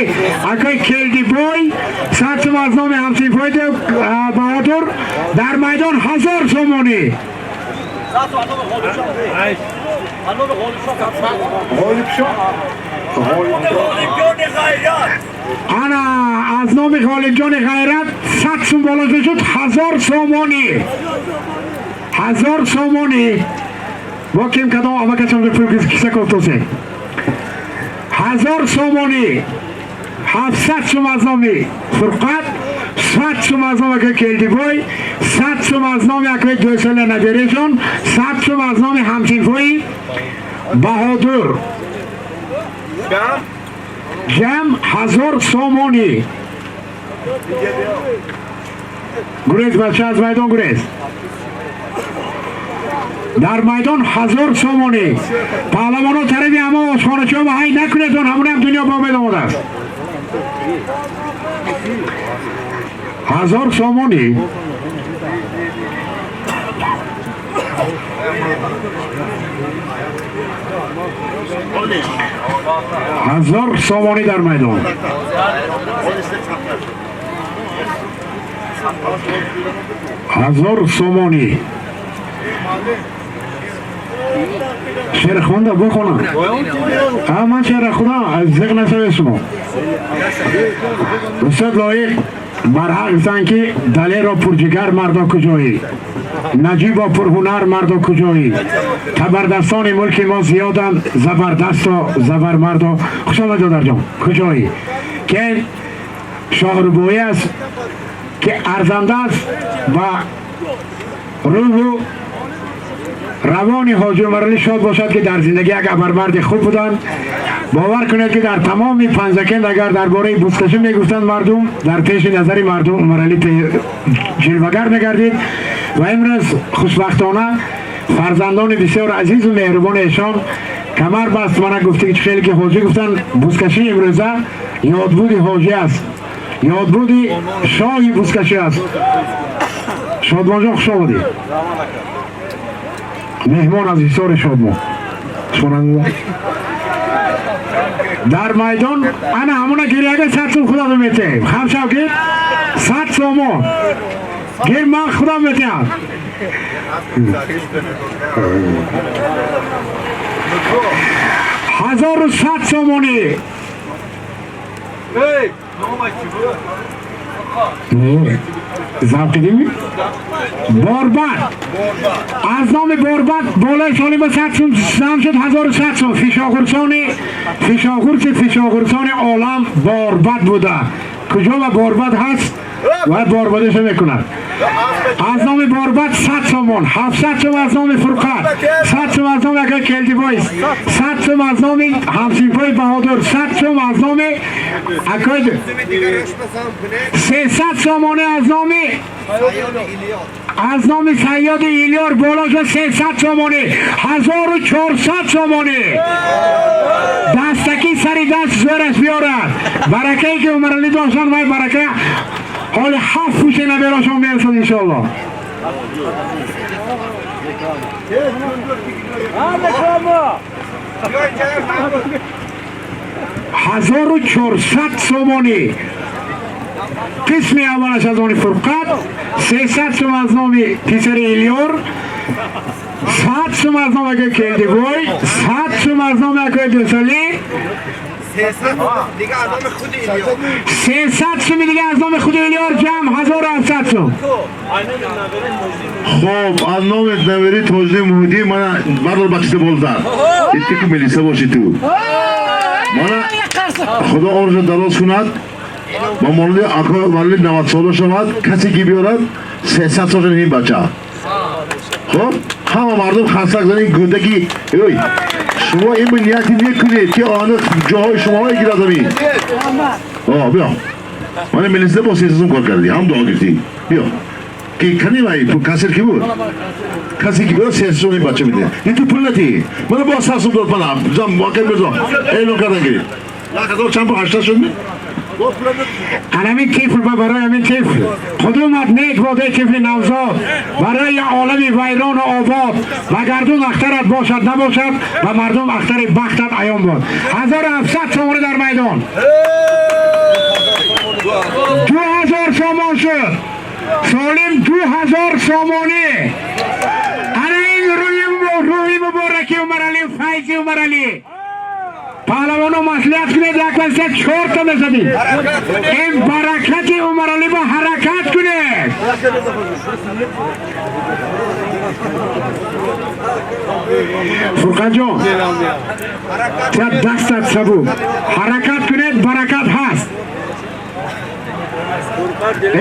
S1: акои Келдибой, 100 сум аз номи ҳамсинфои Баҳодур. Дар майдон 1000 сомонӣ. Ана аз номи Ғолибҷони Ғайрат 100 сум боло шуд, 1000 сомонӣ. 1000 сомонӣ. Бо ким кадом амакашон пул киса кофтосе. 1000 сомонӣ. 700 сум аз номи Фурқат, 100 сум аз номи акои Келдибой, 100 сум аз номи акои Дӯсала наберешон, 100 сум аз номи ҳамсинфои Баҳодур. Ҷамъ 1000 сомонӣ. Гурез бача, аз майдон гурез. Дар майдон 1000 сомонӣ. Паҳлавоно тарафи ҳама ошхоначиҳо ва ҳай накунедон, ҳамонам дунё ба омед омадааст. 1000 сомонӣ. 1000 сомонӣ дар майдон. 1000 сомонӣ. Шеър хонда бихонам. Ман шеър худам зиқ нашавед шумо. Устод Лоиқ барҳақ гуфтанд, ки далеро пурҷигар мардо куҷоӣ, наҷибо пурҳунар мардо куҷоӣ, табардастони мулки мо зиёданд, забардасту забармардо. Хуш омад додарҷон, куҷоӣ? Ки шоҳрубоӣ аст. Ки арзанда аст ва рӯҳу равони ҳоҷи Умаралӣ шод бошад, ки дар зиндагӣ як абармарди хуб буданд. Бовар кунед, ки дар тамоми Панҷакент агар дар бораи бузкашӣ мегуфтанд, мардум дар пеши назари мардум Умаралӣ ҷилвагар мегардид. Ва имрӯз хушбахтона фарзандони бисёр азизу меҳрубони эшон камар баст. Мана гуфти, ки хеле ки ҳоҷӣ гуфтанд, бузкашӣ имрӯза ёдбуди ҳоҷӣ аст, ёдбуди шоҳи бузкашӣ аст. Шодмонҷон, хуш омадӣ, меҳмон аз Ҳисори Шодмон. Дар майдон ана ҳамона гиряга 100 сум худам метиҳем. Хамшав, гир, 100 сомон гир, ман худам метиҳам. 1100 сомонӣ.
S4: Эй, номаш чӣ буд?
S1: Завқидими Борбад, аз номи Борбад болои солима 100 сум зам шуд, 1100 сум. Фишоғурсони фишоғурси фишоғурсони олам Борбад буда. Куҷо ва Борбад ҳаст ва борбадиша мекунад. Аз номи Борбад 100 сомон, 700 сум аз номи Фурқат, 100 сум аз номи акай Келдибой, 100 сум аз номи ҳамсинфои Баҳодур, 100 сум аз номи акай, 300 сомонӣ аз номи Сайёди Илёр боло шуд, 300 сомонӣ, 1400 сомонӣ. Дастаки сари даст зӯраш биёрад. Баракае ки Умаралӣ доштан, вай барака ҳоли ҳафт пӯше наберошон мерасад, иншоалло.
S3: Реклама!
S1: 1400 сомонӣ. Қисми аввалаш аз они Фурқат, 300 сум аз номи писари Илёр, 100 сум аз номи акои Келдибой, 100 сум аз номи акои Дусалӣ,
S4: Дига аз номи худи Илё.
S1: 300 суми дига аз номи худи Илёр, ҷамъ 1700 сум.
S2: Хоб, аз номи навери Тоҷи Муҳиддин, мана бардор, бачита болзар. Итти ку милиса боши ту. Мана Худо умрашо дароз кунад, ба монанди акои Умарали 90 сола шавад. Касе ки биёрад, 300 сол шуд ин бача. Хоб, ҳама мардум хасак зани гундаги. Ой, шумо ин нияти мекунед, ки оянда ҷоҳои шумоҳо гирад амин. О, биё. Мана милиса бо 300 сум кор кардӣ, ҳам дуо гирифтӣ. Биё. Ки кани вай кассир ки буд? Касе ки биёд, 300 сум ин бача медиҳад. Ин ту пул натӣ. Мана бо 100 сум дод мана. Зам воқеа мирзо. Эълон кардан гирифт. 1000 чанд, 80 шуд?
S1: Анамин тифл ба барои ҳамин тифл қудумат нек боде, тифли навзод барои олами вайрону обод. Ва гардун ахтарат бошад набошад, ва мардум ахтари бахтат аён бод. 1700 сомонӣ дар майдон, 2000 сомон шуд. Солим, 2000 сомонӣ. Ана ин рӯҳи мубораки Умаралӣ, файзи Умаралӣ. Паҳлавоно, маслиҳат кунед, як васият чорта мезанем. Ин баракати Умаралӣ ба ҳаракат кунед. Фурқатҷон, та дастат сабук, ҳаракат кунед, баракат ҳаст.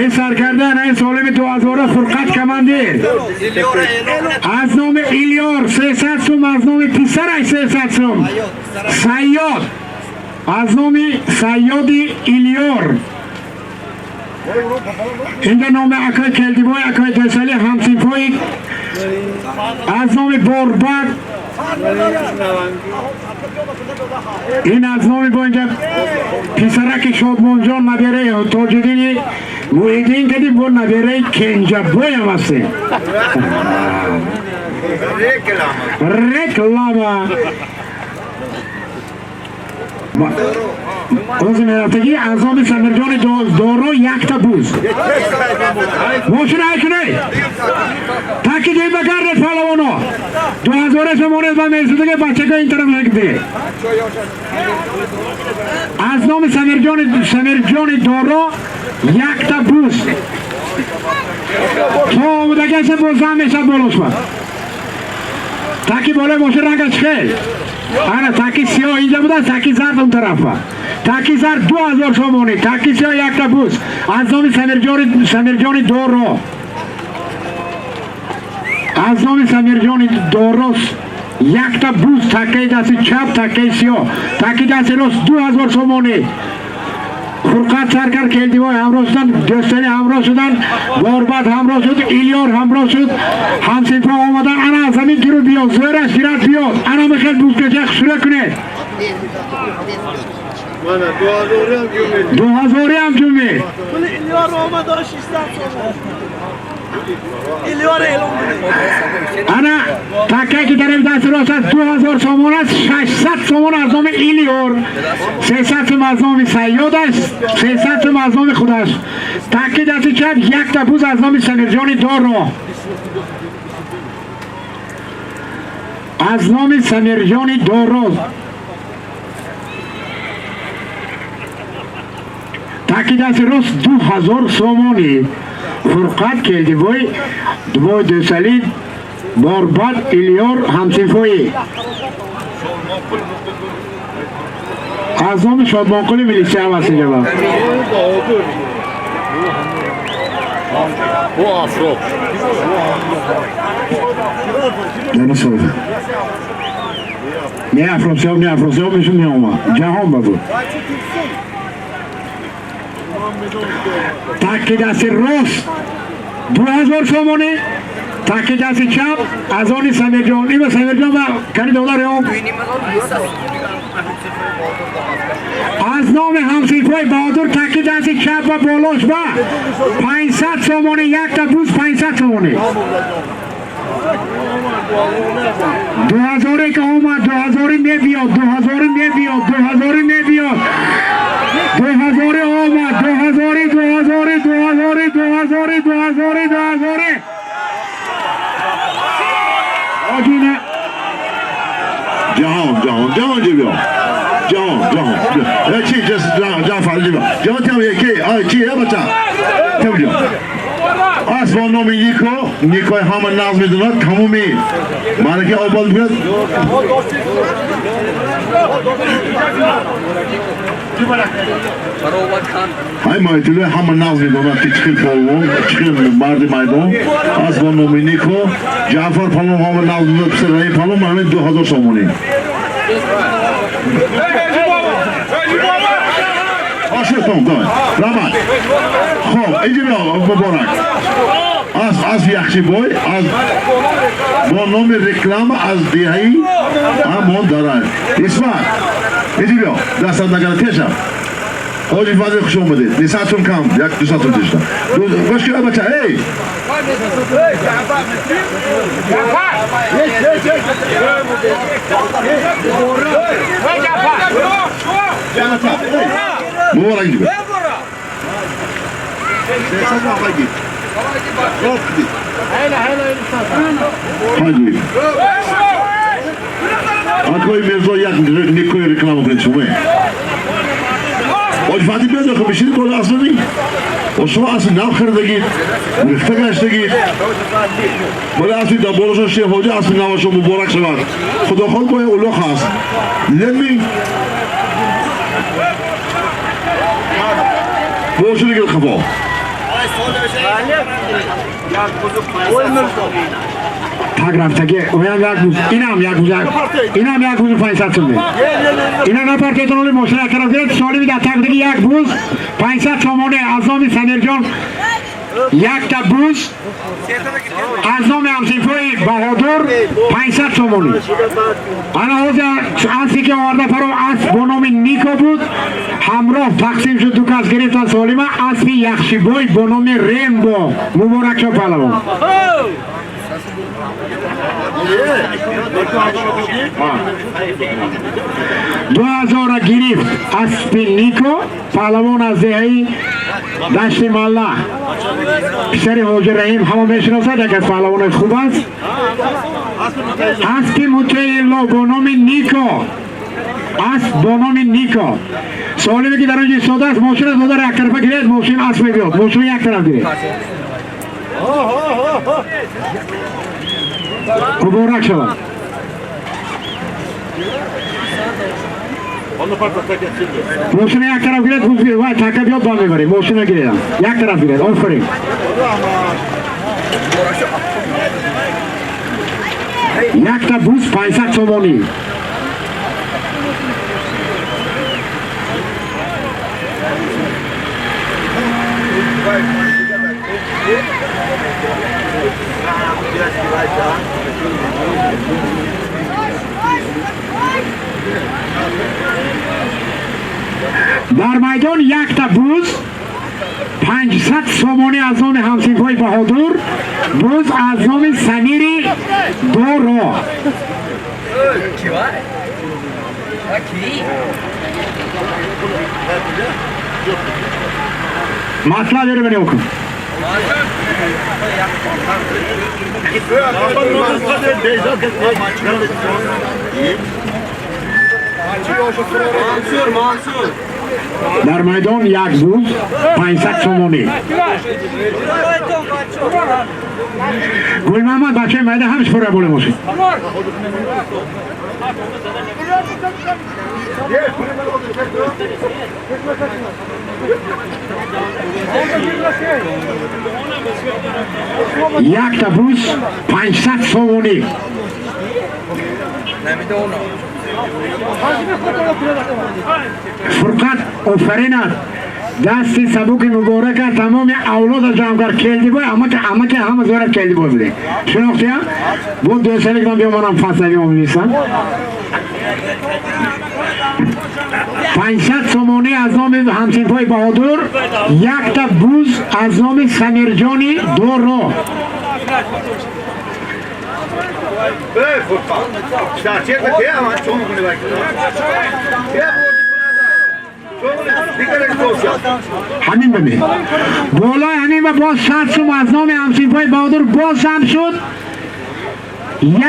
S1: Ин саркарда, ин солими дуҳазора Фурқат командир. Аз номи Илёр 300 сум, аз номи писараш 300 сум, Сайёд, аз номи Сайёди Илёр. Инҷа номи акои Келдибой, акои Десали, ҳамсинфои, аз номи Борбад. Ин аз номи бо инҷа писараки Шодмонҷон, набераи Тоҷиддини Муҳиддин кади, бо набераи Кенҷабоям ҳастем. Реклама. Ози мерафтагӣ аз номи Самирҷони Доро якта буз. Мошина кунед. Таки дем ба гардед, паҳлавоно. 2000 сомонед ба месудага бачако ин тараф мекде. Аз номи Самирҷони Доро якта буз. То омадагаша боз зам мешад болошма. Таки болои мошин рангаш хел. Ана таки сиёҳ инҷа буда, таки зард он тарафа. Таки зар 2000 сомонӣ, таки сиё якта буз аз номи Самирҷони Доро, аз номи Самирҷони Доро якта буз, такаи дасти чап, такаи сиё, таки дасти рост 2000 сомонӣ. Фурқат саркар, Келдибой ҳамроҳ шудан, Дӯстали ҳамроҳ шудан, Борбад ҳамроҳ шуд, Илёр ҳамроҳ шуд, ҳамсинфо омадан. Ана аз ҳамин гиру биёд, зӯраш гирад биёд. Ана михел бузкача хушра кунед. 2000 ам ҷумед.
S4: Илёр омад, 600 сомон. Илёр эълон кунед.
S1: Ана такае ки дар дасти рост аст 2000 сомон аст, 600 сомон аз номи Илёр, 300 сом аз номи Сайёд аст, 300 сом аз номи худаш. Таки дасти чап якта буз аз номи Самирҷони Доро, аз номи Самирҷони Доро. Таки дасти рост 2000 сомонӣ. Фурқат, Келдибой, Дубой, Дӯсалӣ, Борбад, Илёр ҳамсинфоӣ аз номи Шодмонқули милисия ҳам аст инҷа. Не Афросиёб, не Афросиёб мешуд, меомад ҷаҳон ба буд. Таки дасти рост 2000 сомонӣ, таки дасти чап аз они Самирҷон. Ива Самирҷон ва кани додари он аз номи ҳамсинфои Баҳодур, таки дасти чап ва болош ба 500 сомонӣ, якта буз 500 сомонӣ. 2000 ки омад, 2000 мебиёд, 2000 мебиёд, 2000 мебиёд, 2000 омад, 2000, 2000, 2000, 2000, 2000, 2000. Ҳоҷина
S2: ҷаҳон, ҷаҳон, ҷаҳон ҷибиё, ҷаҳон, ҷаҳон, чи Ҷаъфар ҷибиё, ҷаҳон тям яке, ай чи я бача тям ҷо. Аз бо номи Нико, Никои ҳама нағз медонад, тамоми маърака обод мекунад. Ҳай Маҳитулло ҳама нағз медонад ки чӣ хел полвон, чӣ хел марди майдон. Аз бо номи Нико, Ҷаъфар палвон ҳама нағз медонад, писар Раҳим палвон, ҳамин 2000 сомонӣ. Ошетон, давай. Раҳмат. Хоб, инҷо муборак. Аз Яхшибой, аз бо номи реклама аз деҳаи Амон дарай. Исмат, инҷо биё, дастат нагара теша. Ҳоҷи Фазил, хуш омадед. Нисатун кам, як дусатун тешта. Гӯш кун, бача, эй! Муборак инҷо. Ҳоҷи. Акои Мирзо як никои реклама кунед шумо. Ҳоҷи Фатиҳ биёд, охо бишинед боло аслани. О шумо асли нав харидагид, рехта гаштагид. Боло асли дар болошон шех ҳоҷа асли навашон муборак шавад. Худохоҳ бо улоқ ҳаст. Дидед ми? Бошу дигар хафо.
S1: Так рафтаги, оям як буз, инам як буз, инам як буз 500 сомонӣ. Ина напартетон, оли мошина як тараф гиред, солими дар так диги як буз 500 сомонӣ аз номи Самирҷон, якта буз аз номи ҳамсинфои Баҳодур 500 сомонӣ. Ана ҳозир аспе ки оварда фаро, асп бо номи Нико буд, ҳамроҳ тақсим шуд, ду кас гирифтан солима. Аспи Яхшибой бо номи Рембо. Муборак шо, паҳлавон. 2000 гирифт аспи Нико, паҳлавон аз деҳаи Дашти Малла, писари Ҳоҷи Раҳим, ҳама мешиносад, як аз паҳлавонои хуб аст. Аспи Мутеилло бо номи Нико, асп бо номи Нико. Солиме ки дар онҷо истодааст, мошина додари як тарафа гиред, мошин асп мебиёд, мошина як тараф гиред. Муборак шавад. Мошина як тараф гиред, вай така биёд, ба мебарем. Мошина гиред, як тараф гиред. Офарин. Якта буз 500 сомонӣ. Дар майдон якта буз 500 сомонӣ аз номи ҳамсинфҳои Баҳодур, буз аз номи Самири Доро. Масла бере бинем кун. Дар майдон як буз 500 сомонӣ. Гулмаҳмад, бачаи майда ҳамаш пурра боле бошед. Якта буз 500 сомонӣ. Фурқат, офаринат. Дасти сабуки муборака тамоми авлода ҷамъ кард. Келдибой, амаки ҳама зӯрат келдибой буде. Шинохтия? Бо дӯсталик ман биёмонам фаслави омилисам. 500 сомонӣ аз номи ҳамсинфҳои Баҳодур, якта буз аз номи Самирҷони Доро. Ҳамин бибин. Болои ҳамин ба боз 100 сум аз номи ҳамсинфҳои Баҳодур боз ҳам шуд.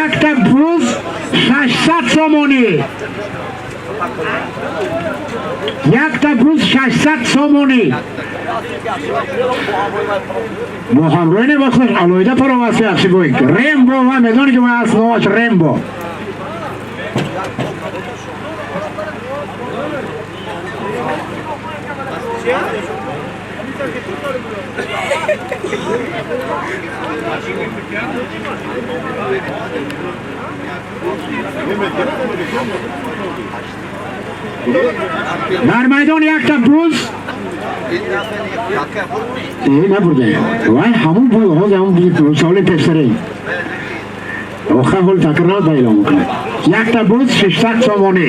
S1: Якта буз 600 сомонӣ. Якта буз 600 сомонӣ. Бо ҳамроҳӣ не, бо худ алоҳида пароваси яхшибой. Рембо ва медонӣ ки вай аст номаш Рембо. Дар майдон якта буз набурде. Вай ҳамун буз, ҳозир ҳамун бузи соли пештаре. Охир ҳол такрор ба эълон мекунад. Якта буз 600 сомонӣ.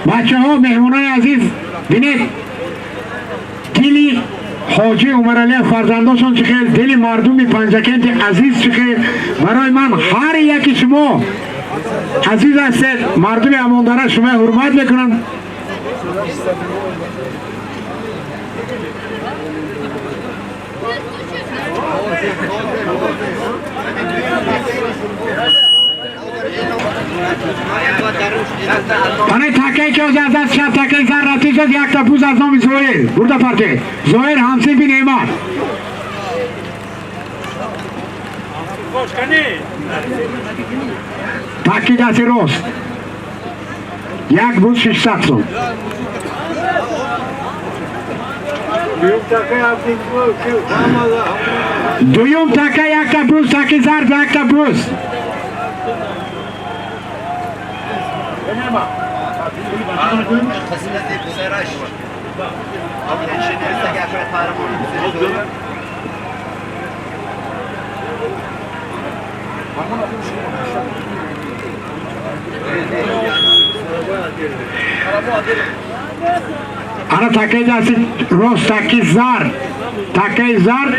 S1: Бачаҳо, меҳмонони азиз, бинед, дили ҳоҷи Умаралиев фарзандошон чӣ хел, дили мардуми Панҷакенти азиз чӣ хел. Барои ман ҳар яки шумо азиз ҳастед, мардуми Амондара шумо ҳурмат мекунанд. Ана такае ки ҳозир аз даст шаб такаи зар рафтӣ шуд, якта буз аз номи Зоҳир бурда парте. Зоҳир ҳамсинфи Неъмат. Таки дасти рост. Як буз 600 сум. Дуюм така якта буз, таки зард якта буз. Ана такаи дасти рост, таки зард, такаи зард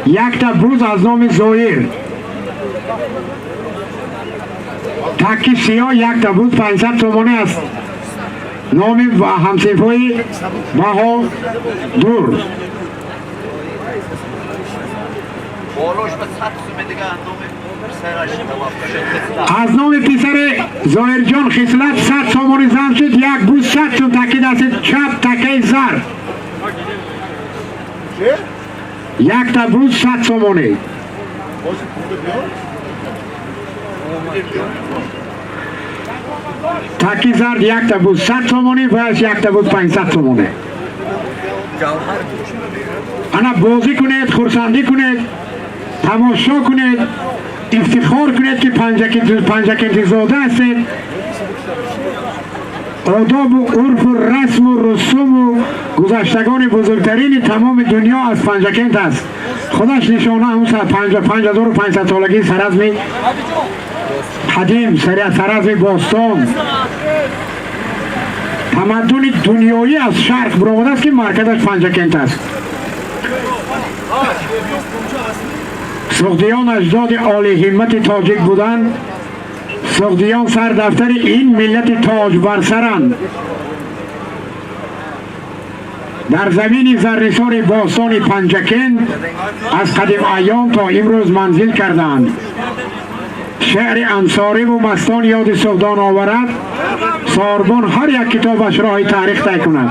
S1: якта буз аз номи Зоҳир. Таки сиёҳ якта буз 500 сомонӣ аст номи ҳамсинфҳои Баҳодур. Аз номи писари Зоҳирҷон Хислат 100 сомонӣ зам шуд, як буз 100 сум, таки дасти чап, такаи зард. Якта буз 100 сомонӣ. Таки зард якта буд 100 сомонӣ, ваяш якта буд 500 сомонӣ. Ана бозӣ кунед, хурсандӣ кунед, тамошо кунед, ифтихор кунед, ки панҷакентизода ҳастед. Одобу урфу расму русуму гузаштагони бузургтарини тамоми дунё аз Панҷакент аст. Худаш нишона ҳамун 5500 солагии Саразми қадим, Саразми бостон. Тамаддуни дунёӣ аз шарқ баромадааст, ки марказаш Панҷакент аст. Суғдиён аҷдоди олиҳиммати тоҷик буданд. Суғдиён сардафтари ин миллати тоҷбарсаранд. Дар замини заррисори бостони Панҷакент аз қадим айём то имрӯз манзил кардаанд. Шеъри ансориву мастон ёди суғдон оварад, сорбон ҳар як китобаш роҳи таърих тай кунад.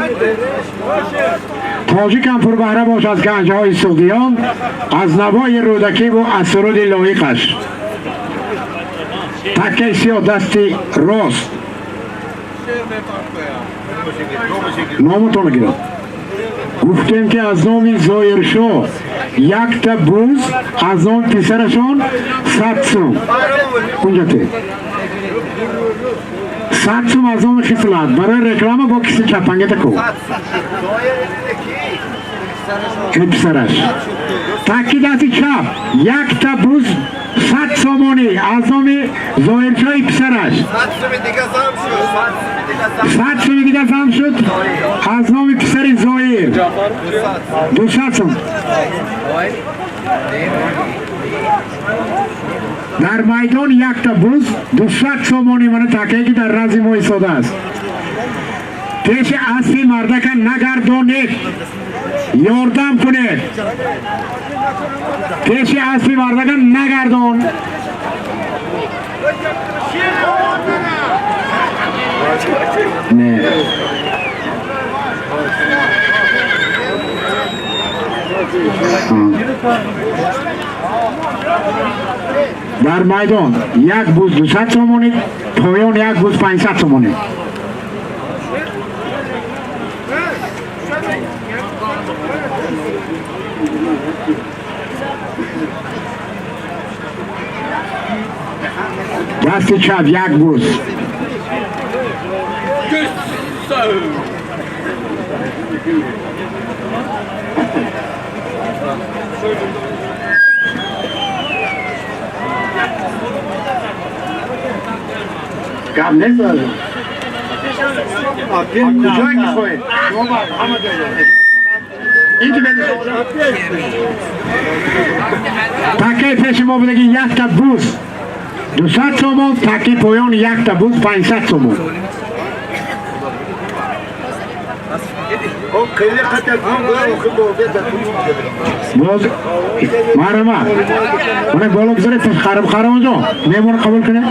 S1: Тоҷикам пурбаҳра бош аз ганҷҳои суғдиён, аз навои рӯдакиву аз суруди лоиқаш. Таккаи сиёҳ дасти рост. Номатон гирад. Гуфтем, ки аз номи Зоиршоҳ якта буз, аз номи писарашон 100 сум. Унҷа те. 100 сум аз номи хислат. Барои реклама бо киси чапангета ку. Ин писараш. Такки дасти чап якта буз 100 сомонӣ аз номи Зоиршоҳи писараш. 100 суми дига зам шуд аз номи писари Зоир. 200 сум. Дар майдон якта буз 200 сомонӣ, мана такае ки дар разми мо истодааст. Пеши аспи мардака нагардонед, ёрдам кунед. Пеши аспи мардака нагардон. Не. Дар майдон як буз 200 сомонӣ, поён як буз 500 сомонӣ. Дасти чап як буз. Гап нест? Куҷое мехоҳед? Такаи пеши мо будаги якта буз 200 сомон, таки поён якта буз 500 сомон. Боз марҳамат. Мана боло гузаред, харам харамҷон. Меҳмон қабул кунед.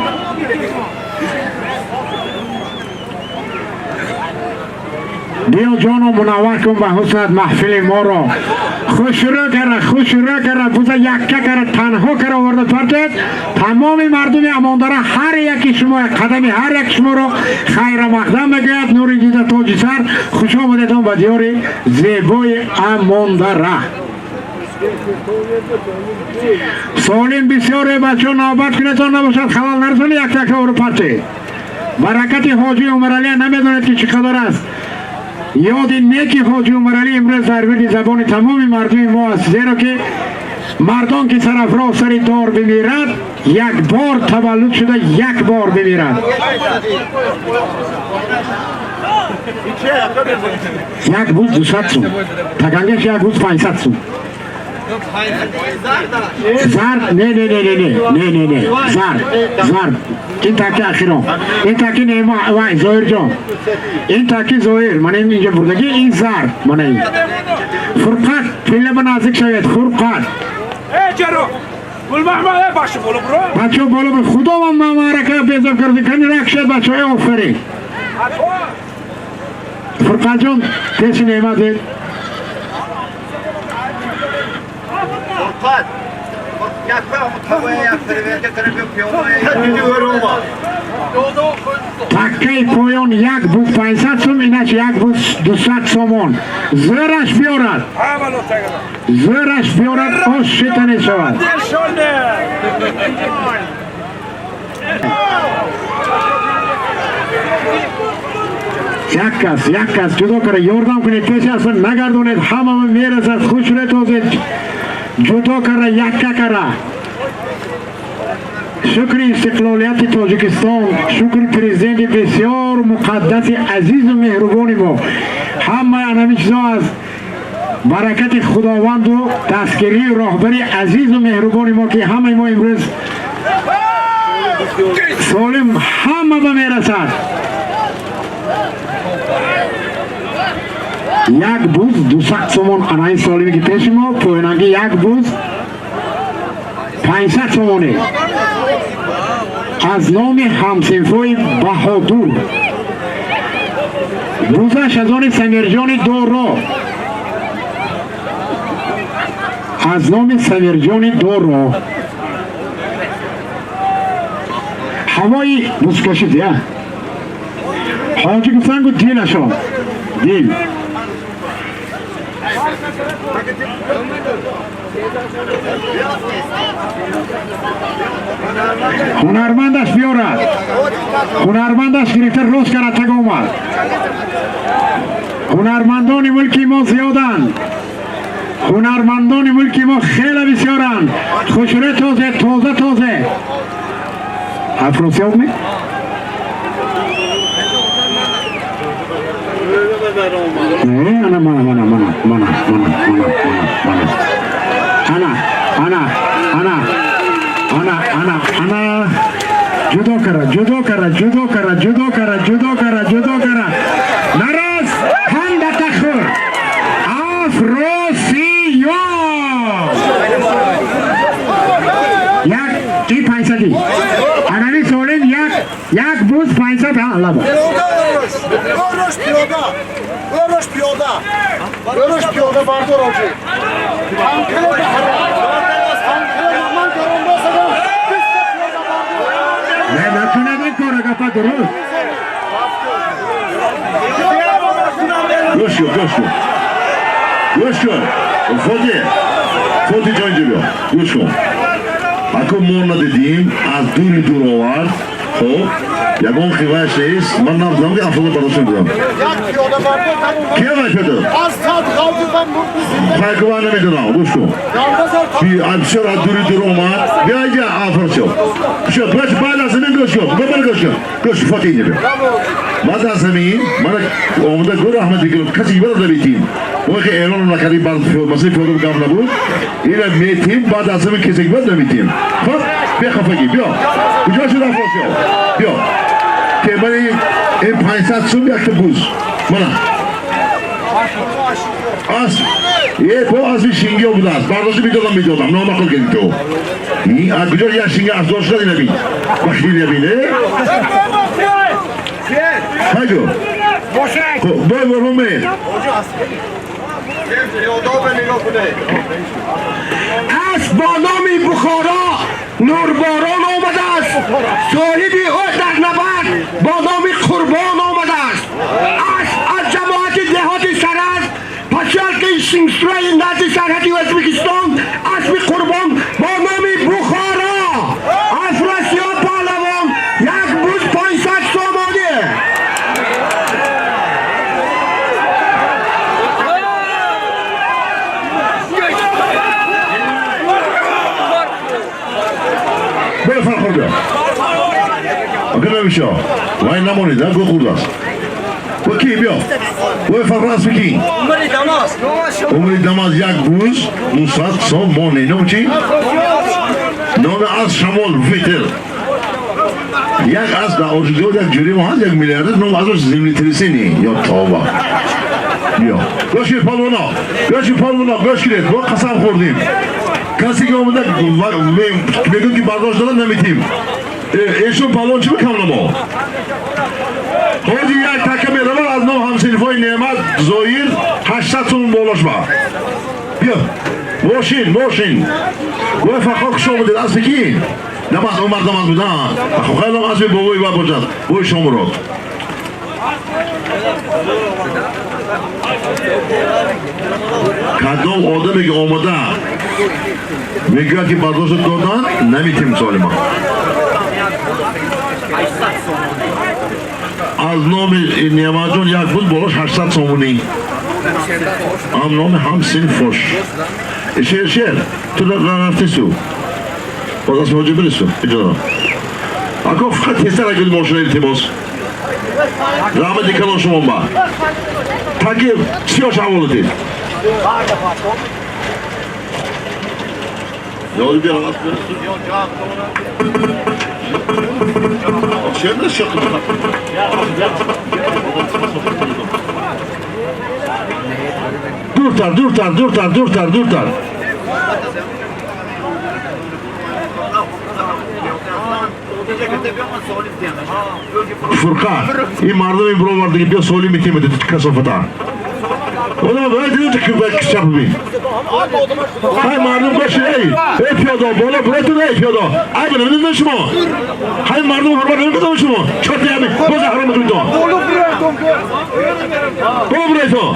S1: Биё ҷоно, мунаввар кун ба ҳуснат маҳфили моро. Хушрӯ кара, хушрӯ кара, буза якка кара, танҳо кара оварда партед. Тамоми мардуми Амондара ҳар яки шумо, қадами ҳар яки шуморо хайра мақдам мегӯяд. Нури дида тоҷи сар, хуш омадедон ба диёри зебои Амондара. Солим бисёре бачо, навбат кунедон набошад, халал нарасони, як така оро партед. Баракати ҳоҷи Умаралия намедонед ки чӣ қадар аст. Ёди неки ҳоҷи Умаралӣ имрӯз дар вирди забони тамоми мардуми мо аст, зеро ки мардон ки сарафроз сари дор бимирад, як бор таваллуд шуда як бор бимирад. Як буз 200 сум, тагангаш як буз 500 сум. Зард не не не не не не не не зард зард. Ин таки ахирон, ин таки нема вай Зоирҷон, ин таки Зоир, мана ин инҷа бурдагӣ, ин зард, мана ин. Фурқат, пилла ба наздик шавед, Фурқат. Бачо боло бир, худованд мамарака безор карди, кани ракшед бачо, э офарин. Фурқатҷон, пеши неъмат бед. Таккаи поён як буз 500 сум, инаш як буз 200 сомон. Зӯраш биёрад. Зӯраш биёрад, ош шита мешавад. Як кас ҷудо кара, ёрдам кунед, пеш аз нагардонед, ҳамама мерасад, хушре тозед, ҷудо кара, якка кара. Шукри истиқлолияти Тоҷикистон, шукри президенти бисёр муқаддаси азизу меҳрубони мо. Ҳамаи анами чизо аз баракати Худованду дастгирии роҳбари азизу меҳрубони мо, ки ҳамаи мо имрӯз солим ҳама ба мерасад. Як буз 200 сомон, анаи солиме ки пеши мо, поёнанги як буз 500 сомоне. Аз номи ҳамсинфои Баҳодур. Бузаш аз они Самирҷони Доро. Аз номи Самирҷони Доро. Ҳавои бузкашид, я? Ҳоҷи гуфтан гу дилашон. Дил. Ҳунармандаш биёрад. Ҳунармандаш гирифта рост кард, таг омад. Ҳунармандони мулки мо зиёданд. Ҳунармандони мулки мо хеле бисёранд. Хушре тозе, тоза тозе. Афросиёб ми? Не, ана мана мана мана мана мана мана мана. Ана ана ана ана ана ана ҷудо кара, ҷудо кара, ҷудо кара, ҷудо кара, ҷудо кара, ҷудо кара. Нарас, ҳандата хӯр. Афросиёб. Як и 500. Анами солим як буз 500 ҳа лаба.
S4: Орош пиёда. Орош пиёда. Орош пиёда бардор оҷи. Ҳамкала ба ҳамкала ман гаронда садам. Пиёда бардор.
S1: Не накунад ин кора, гапа дуруст.
S2: Гӯш кун, гӯш кун. Гӯш кун. Фотиҳ. Фотиҳ ҷон инҷо биё. Гӯш кун. Ако мо надидим, аз дури дур овард. Хоб, ягон хиваш нест. Ман намедонам ки афрода бардошта будам.
S4: Як пиёда бардор тамом.
S2: Кия вай пиёда?
S4: Аз сад ғалти ман мурди зинда.
S2: Хайкува намедонам. Гӯш кун. Бисёр аз дури дур омад. Биё инҷа, Афросиёб. Бисёр, баъд баъд аз ҳамин гӯш кун. Бабар гӯш кун. Гӯш Фотиҳ инҷо биё. Баъд аз ҳамин мана омада гӯр Аҳмад бикун. Каси ибарат наметим. Мо ки эълон накардем, баъд масъалаи пиёда гап набуд. Ина метим, баъд аз ҳамин касе ибарат наметим. Хоб, бехафагӣ, биё. Куҷо шуд Афросиёб? Биё. Ки ман ин 500 сум якта буз. Мана. Ас, е, бо аси шингиё будааст. Бардошта медодам. Номақул кардӣ ту. Аз куҷо як шинги афзор шуд ина бин. Вақти ина бин, э? Хайгу. Хоб, бой борҳоме.
S1: Асп бо номи Бухоро Нурборон омадааст. Соҳиби ӯ дар набард бо номи Қурбон омадааст. Асп аз ҷамоати деҳоти Саразд, поселкаи Шингсураи назди сарҳади Ӯзбекистон, аспи Қурбон бо номи Бухоро. Афросиёб паҳлавон як буз 500 сомонӣ.
S2: Биё Фархор биё. Ака намеша. Вай намонед, гӯ хӯрдааст. Ва ки биё. Вай Фархор аспи ки? Умри Дамаз як буз 200 сомонӣ. Ном чи? Номи аз Шамол Витер. Як аз дар Оҷизиёд як ҷури мо ҳаст, як миллиардер, ном азош землетрясение. Ё тавба. Биё. Гӯш кунед палвона. Гӯш кунед палвона, гӯш кунед. Мо қасам хӯрдем. Касе ки омада мегӯяд ки бардошт дорад наметим. Эшон палвон чӣ бикам намо? Ҳоҷи як така меравад аз ном ҳамсинфои Неъмат Зоир 800 сум болош ба. Биё. Мошин, мошин. Вой Фархор хуш омадед. Аспи ки? Намаз, он мард намаз буд, а? Хеле асби бобои ва бошад. Бой Шомурод. Кадом одаме ки омада мегӯяд ки бардошт додан, наметим солима. Аз номи Неъматҷон як буд, болош 800 сомонӣ. Ҳам номи ҳам синфош. Шер, шер, ту рафти су. Боз аз ҳоҷи бирису. Иҷоза. Ако фақат тезтар агар мошина илтимос. Раҳмати калон шумо ба. Таки сиёш ҳаволатед. Yolu bir anlat. Дуртар, дуртар, дуртар, дуртар, дуртар. Фурқат, ин мардум ин бировард ки биё солим метемед касофата. Одам бояд дидем ки бояд чап бибин. Ҳай мардум бошед, эй, эй пиёда, боло буратун, эй пиёда. Ай намедонед шумо. Ҳай мардум ҳурмат намекунед шумо. Чорти ҳамин, боз ҳаром мекунед то. Боло бурай то.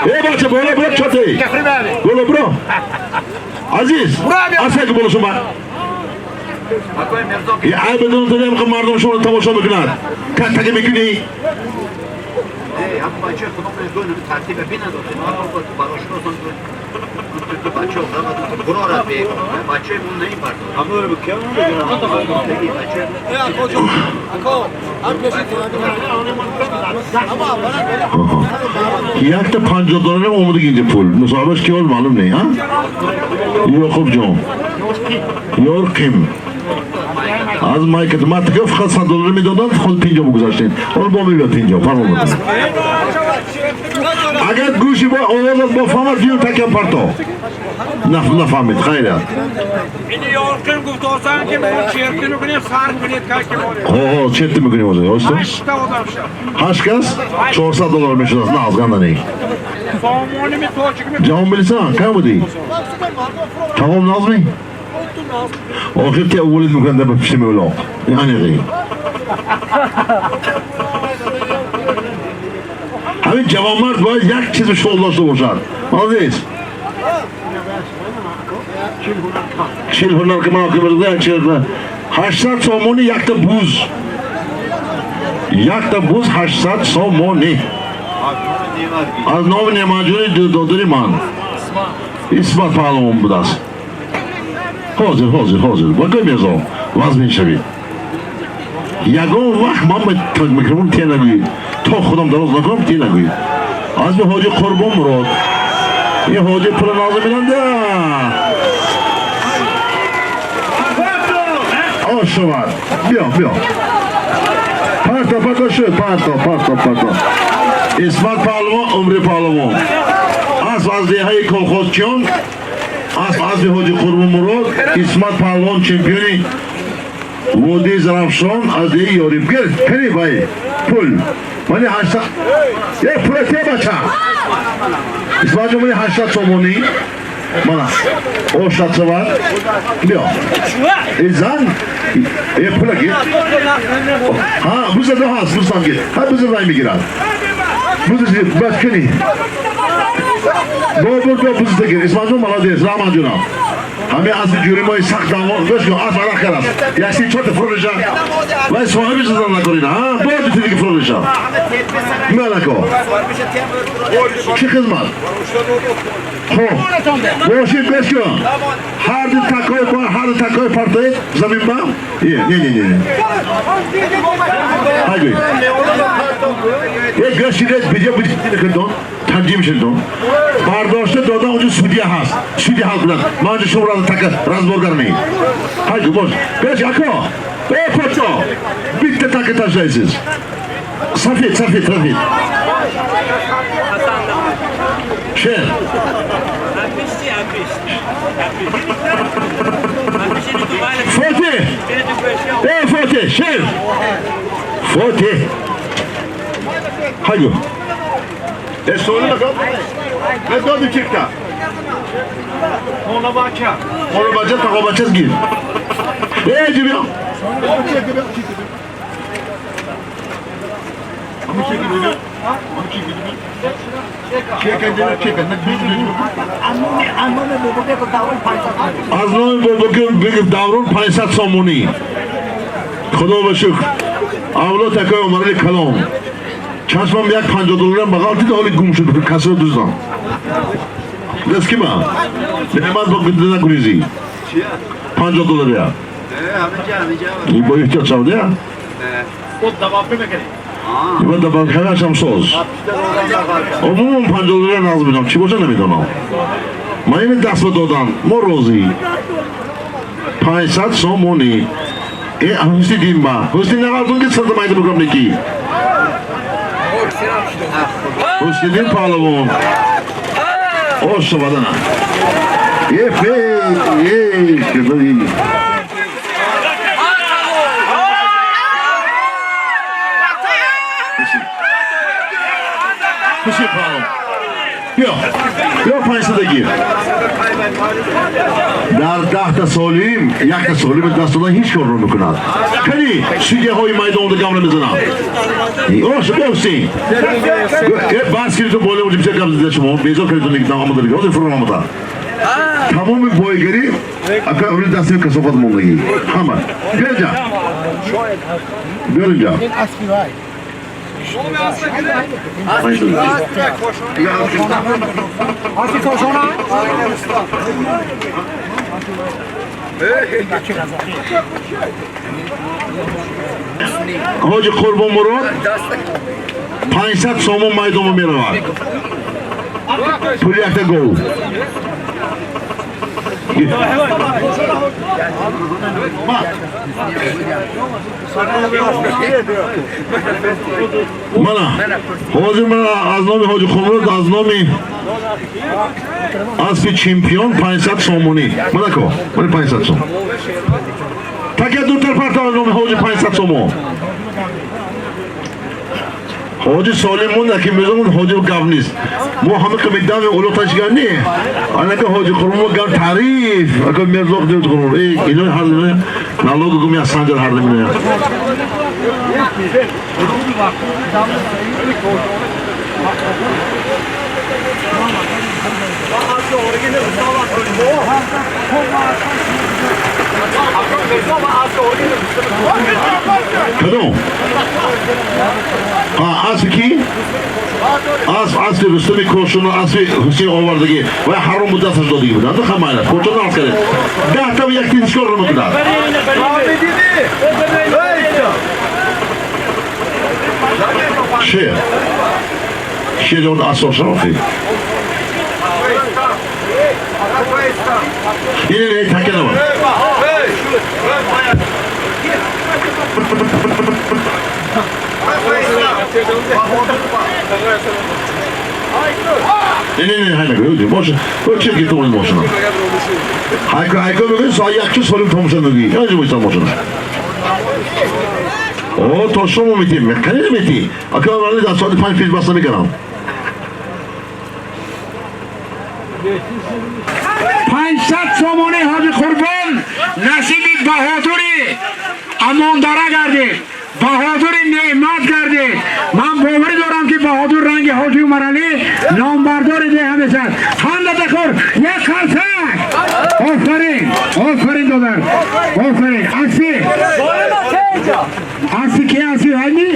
S2: Эй бача, боло бурат чорти. Боло буро. Азиз, асай ки боло шумо. Ай بدون تو که مردم شما رو تماشا میکنند. کتگی میکنی؟ یک تا 50 دلار اومده اینجا پول مصاحبهش کی معلوم نیست ها؟ یعقوب جان یارقیم از مایکت ما تکه فقط 100 دلار میدادن خود 50 بگذاشتین حالا با میبیاد 50 فرمان بکنید اگر گوشی با آوازت با فهمد دیون تکم پرتو نفهمید خیلی
S4: این یارقیم گفت آسان که ما چرتی میکنیم سر کنید که
S2: ها چرتی میکنیم آزاد درسته؟
S4: 8 تا آدم شد
S2: 8 کس 400 دلار میشد از نه از گندنی
S4: سامانی می تاجیک می
S2: جوان بلیسان کم بودی؟ تمام نازمی؟ آخر که اولید میکنن به پشت میولاق یعنی غیر همین جوانمرد باید یک چیز شغل داشته باشد عزیز 40 هنر که من حاکم بزرگه 800 سامانی یک تا بوز یک تا بوز 800 سامانی از نام نعمتجان دادری من اسمت پهلوان بوده است حاضر حاضر حاضر با میرزا وزن میشوید یگان وقت من به میکروفون تی نگویید تا خودم دراز نکنم تی نگویید از به حاجی قربان مراد این حاجی پول نازم میدنده آش شود بیا بیا پرتا پرتا شد پرتا پرتا پرتا اسمت پهلوان عمری پهلوان از деҳаи колхозчиён аз ҳоҷи Қурбонмурод Исмат паҳлавон чемпиони водии Зарафшон аз деҳаи Ёриб. Гир кани вай пул мани 800 е пула те бача Исмат ҷон мани 800 сомонӣ мана 800 сомон биё э зан е пула гир ҳа буза до ҳаст бузам гир ҳа буза вай мегирад буза баъд кани бо бо буза гир Исмат ҷон молодец раҳмат ҷонам ҳамин асли ҷуримои сахт даво гӯш кун асп арақ кард як си чорта фурӯша вай соҳибиш зан накунед ҳа бояд битиди ки фурӯша мелако чӣ хизмат хоб бошид гӯш кун ҳар ду такои ҳар ду такои партоед замин ба не не не ҳайгӯй як гӯш шидед видео бидикунтон танҷим шудон бардошта додан онҷо судья ҳаст судья ҳал кунад ман онҷо шуморо така разборгар не ҳайгӯ бош гӯш ако э подшо битта така ташлайсиз сафед сафед сафед шер фотеҳ э фотеҳ шер фотеҳ ҳайгӯ سوال نکن. من دادیم چیکتا. Хона бача тақа бача гир. Эй ҷибиё. Аз номи Бобоки Даврон 500 сомонӣ. Худо ба шукр. Авлод такои Умарали калом. Чашмам як 50 долларам бағал дида ҳоли гум шуд, касро дуздам. Даст ки ба? Неъмат бо гудна гурезӣ. 50 доллария. Ин бо эҳтиёт шавд, я? Ин дабаф ҳамашам соз. Умуман 50 доллария нағз медонам, чӣ боша намедонам. Ман ин даст ба додан, мо розӣ. 500 сомонӣ. Э, ҳусни дин ба. Ҳусни нағалтун ки сарда майда бикам неки. Ҳусниддин паҳлавон. Ош шавадана. Е, фей, е, кирдои. Ҳусни паҳлавон. Биё, биё 500 гир. Дар 10 солим, якта солим даст додан ҳеҷ кор намекунад. Кани судяҳои майдонда гап намезананд. Ош, биё Ҳусейн. Бас киритон боле онҷо бисёр гап зада шумо, безор кардитон дигар омада дигар. Ҳозир фурон омада. Тамоми бойгарӣ ака ули дасти касофат мондагӣ. Ҳама. Биё инҷа. Биё инҷа. Ҳоҷи Қурбон Мурод 500 сомон майдонро меравад. Пули якта гол. Мана ҳозир мана аз номи Ҳоҷи Қурбон аз номи аспи чемпион 500 сомонӣ. Мана ко, мана 500 сом. Така дутар парта аз номи Ҳоҷи 500 сомон. Ҳоҷи Солим монда ки мезонад ҳоҷи гап нест. Мо ҳама ки медавем уло ташгар не. Анака ҳоҷи Қурбон гап таъриф. Ака Мирзо дед Қурбон. Эй, ино ҳар налог гум я санҷар ҳар намина. Кадом? Аспи ки? Асп, аспи Рустами Кошуну, аспи Ҳусейн овардагӣ. Ва ҳаром буд дасташ додагӣ буд. Анда хамайла. Кошуну арз кард. 10 та як тинишкор намекунад. Шер. Шер он асос шарофи. Не, не, не, так набар. Не, не, не, ҳай нагӯ, боша. Чӣ ки ту мошина. Ҳайко, ҳайко мегӯ, со якчу солим томоша мегӯӣ. Яъне мошина мошина. О, то шумо метӣ, қани метӣ. Ака ман дар соати 5 пеш баста мекунам.
S1: 500 сомонӣ Ҳоҷи Қурбон насиби баҳодури Амондара гардид. Баҳодури неъмат гардид. Ман боварӣ дорам ки баҳодур ранги Ҳоҷи Умаралӣ номбардори деҳа мешавад. Ханда бихӯр, як қарсак. Офарин, офарин додар. Офарин. Аси. Аси ки аси ҳайми?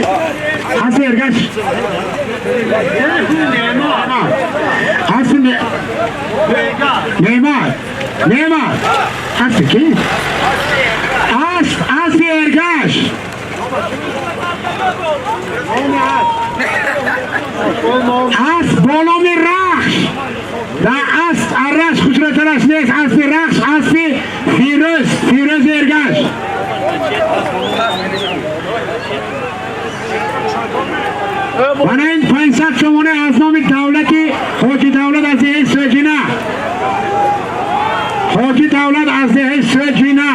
S1: Аси Эргаш. Аси Неъмат. Неъмат. Аси ки? Асп, аси Эргаш. Асп бо номи Рахш. Дар асп арраш хушратараш нест. Аспи Рахш, аспи Фирӯз, Фирӯз Эргаш. Мана ин 500 сомонӣ аз номи давлати Ҳоҷи Давлат аз деҳаи Сӯҷина. Ҳоҷи Давлат аз деҳаи Сӯҷина.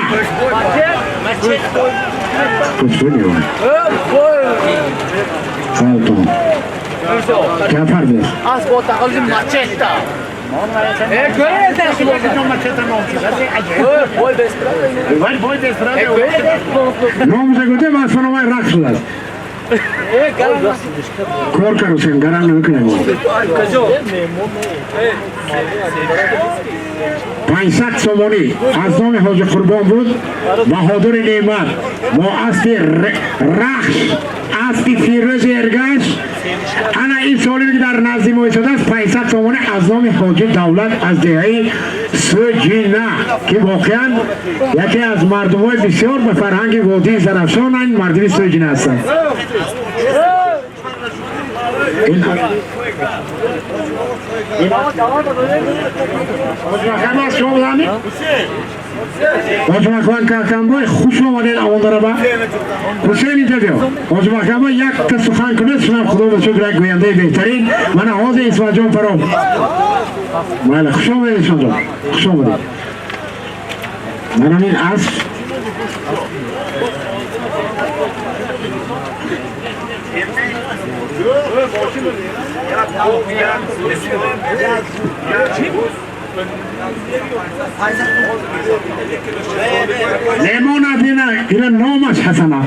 S1: Номуша гуфте ва асфаномаи рақс шудааст. Кор кар, Ҳусейн, гаранг намекунем. 500 сомонӣ аз номи Ҳоҷи Қурбон буд. Баҳодури Неъмат бо аспи Рахш, аспи Фирӯзи Эргаш. Ана ин солиме ки дар назди мо истодааст, 500 сомонӣ аз номи Ҳоҷи Давлат аз деҳаи Суҷина, ки воқеан яке аз мардумҳои бисёр ба фарҳанги водии Зарафшонанд, мардуми Суҷина ҳастанд. Ин шумо будами? Ҳоҷи Маҳкамбой, хуш омадед Авондараба. Ҳусейн, инҷа биё. Ҳоҷи Маҳкамбой якта сухан кунед, шунам. Худо ба шукр, як гӯяндаи беҳтарин. Мана ҳозир Исматҷон паром. Бале, хуш омадед, Исматҷон, хуш омадед. Манам ин асп. Меҳмон аз ина, ина номаш Ҳасана.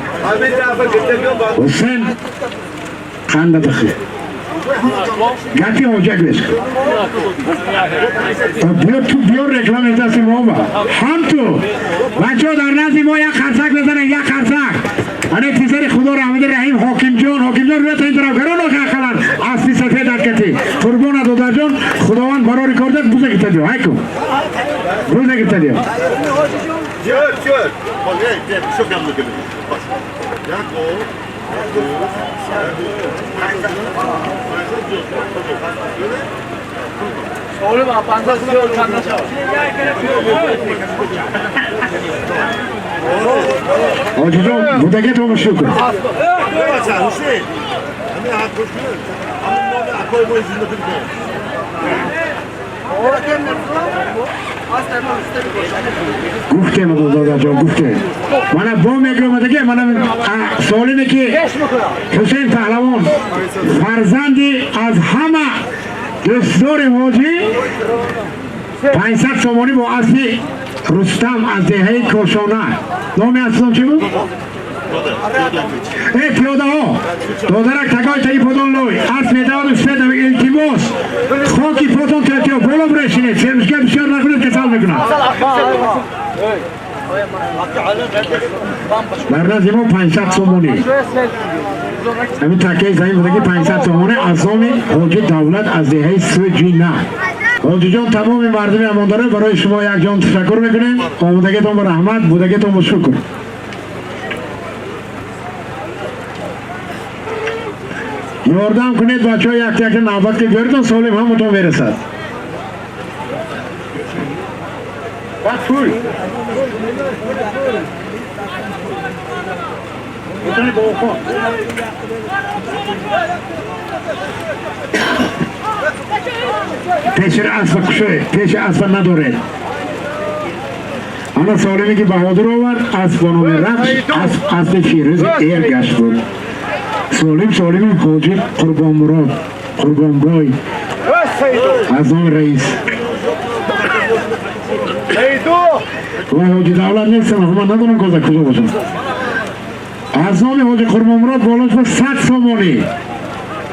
S1: Ҳусейн, қанда бихӯр. Гапи ҳоҷа гӯш кун. Биё ту, биё, реклама дасти мо ба. Ҳам ту. Бачаҳо, дар назди мо як қарсак бизанед, як қарсак. Ана писари Худо раҳмати Раҳим, Ҳокимҷон, Ҳокимҷон, рӯята ин тараф гарон ақалан аспи сафед акати. Қурбона, додарҷон, Худованд барори кор дад, буза гирта биё, ҳайку. Буза гирта биё.
S2: Чёр, чёр. Шо кам мекунем? Як гол.
S4: Oğlum apanza suyor kanlaşa.
S1: Ҳоҷиҷон, будагетон шукр.
S2: Ҳусейн. Ҳамин ҳақ кош кунед. Ҳамин номи акои мо зинда кунед.
S1: Гуфтем, додарҷон, гуфтем. Мана бо мегӯям, мана солиме ки Ҳусейн Паҳлавон, фарзанди аз ҳама дӯстдори ҳоҷӣ, 500 сомонӣ бо аспи Рустам аз деҳаи Кошона. Номи аспатон чӣ буд? Э, пиёдаҳо, додарак, тагои таги подон лой асп медаваду сед. Илтимос, хоки потон тетиё боло брешинед. Семишка бисёр накунед, касал мекунад. Дар назди мо 500 сомонӣ, ҳамин такяи замин будаги, 500 сомонӣ аз номи Ҳоҷи Давлат аз деҳаи Суҷина. Ҳоҷиҷон, тамоми мардуми Амондара барои шумо якҷон ташаккур мекунем. Омодагитон ба раҳмат, будагитон ба шукр. Ёрдам кунед, бачаҳо, як якта навбат ки биёритон, солим ҳаматон мерасад. Баъд пул. Метавонӣ бо охон. Пеши аспа кушоед, пеши аспа надоред. Ана солиме ки Баҳодур овард, асп бо номи Рахш, асп аспи Фирӯзи Эргаш буд. Солим, солими Ҳоҷи Қурбонмурод, Қурбонбой аз номи раис. Ва Ҳоҷи Давлат нестам, ман надонам коза куҷо бошам. Аз номи Ҳоҷи Қурбонмурод болош ба 100 сомонӣ.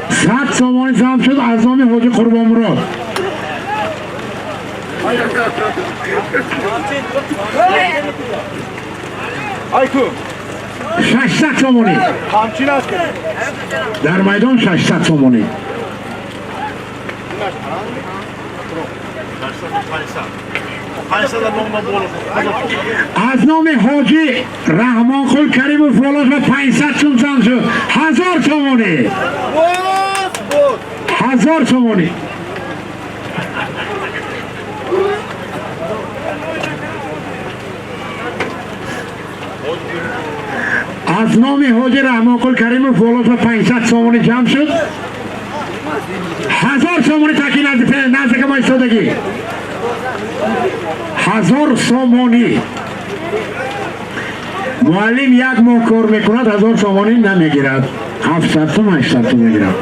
S1: 100 сомонӣ зам шуд аз номи Ҳоҷи Қурбонмурод.
S3: Айку.
S1: 600 сомонӣ.
S3: Ҳамчин аст.
S1: Дар майдон 600 сомонӣ.
S2: 500 нома боло.
S1: Аз номи Ҳоҷи Раҳмонқул Каримов болош ба 500 сум зам шуд. 1000 сомонӣ. 1000 сомонӣ. Аз номи Ҳоҷи Раҳмонқул Каримов болош ба 500 сомонӣ ҷамъ шуд. 1000 сомонӣ таки наздика мо истодагӣ. 1000 сомонӣ. Муаллим як моҳ кор мекунад, 1000 сомонӣ намегирад, 700 сом, 800 сом мегирад.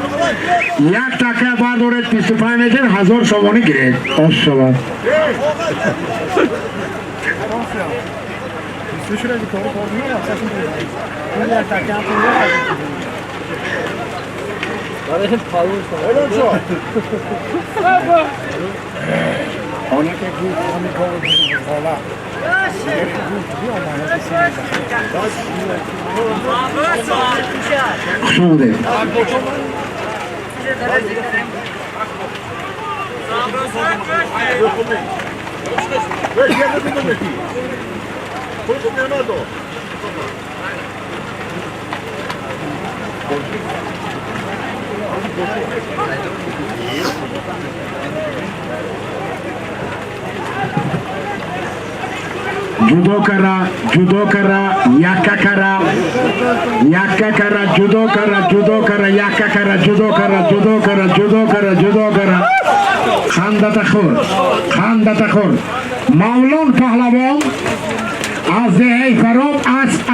S1: Як така бардоред, 25 метр, 1000 сомонӣ гиред, ош шавад. Хуш омадед. Ҷудо кара, ҷудо кара, якка кара, якка кара, ҷудо кара, ҷудо кара, якка кара, ҷудо кара, ҷудо кара, ҷудо кара, ҷудо кара. Хандата хӯр, хандата хӯр. Мавлон паҳлавон аз деҳаи Фароб,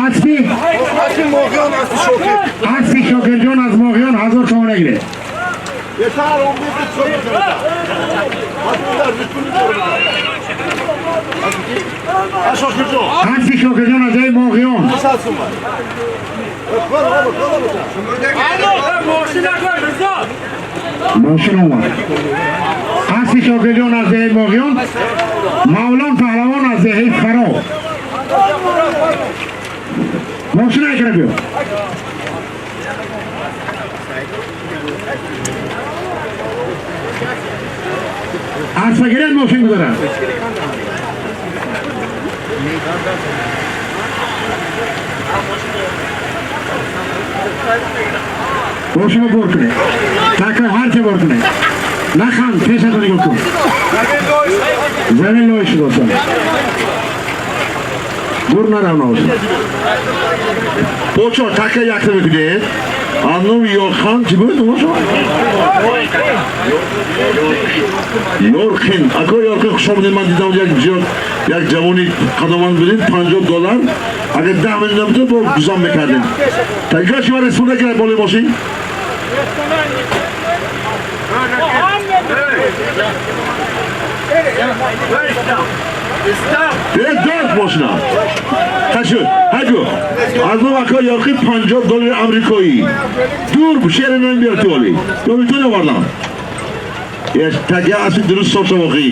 S1: аспи аспи Шокирҷон аз Моғиён 1000 сомона гиред. Аспи Шокирҷон аз деҳаи Моғиён. Мошин омад. Аспи Шокирҷон аз деҳаи Моғиён, Мавлон паҳлавон аз деҳаи Фароб. Мошин айкара биё. Аспа гиред, мошин гузарад. Мошинро бор кунед. Така ҳарче бор кунед. Наханд, пешато нигоҳ кун. Замин лой шуд осон. Дур нарав наошад.
S2: Бочо, така якта мекунед. Аз номи Ёрхан чӣ буд номашон? Ёрхин. Ако Ёрхин, хуш омадед. Ман дидам як ҷавони қадоманд будед, $50. Агар 10 миллион набуд, бо гузам мекардем. Така шумо республика кард болои мошин? Дод мошина. Ташуд. Ҳаҷу. Аз ном ака Ёрхин $50 амрикоӣ. Дур шеър намебиёр ту оли. Ё метавонӣ овардан? Таги аспи дуруст ҳисоб шавоқӣ.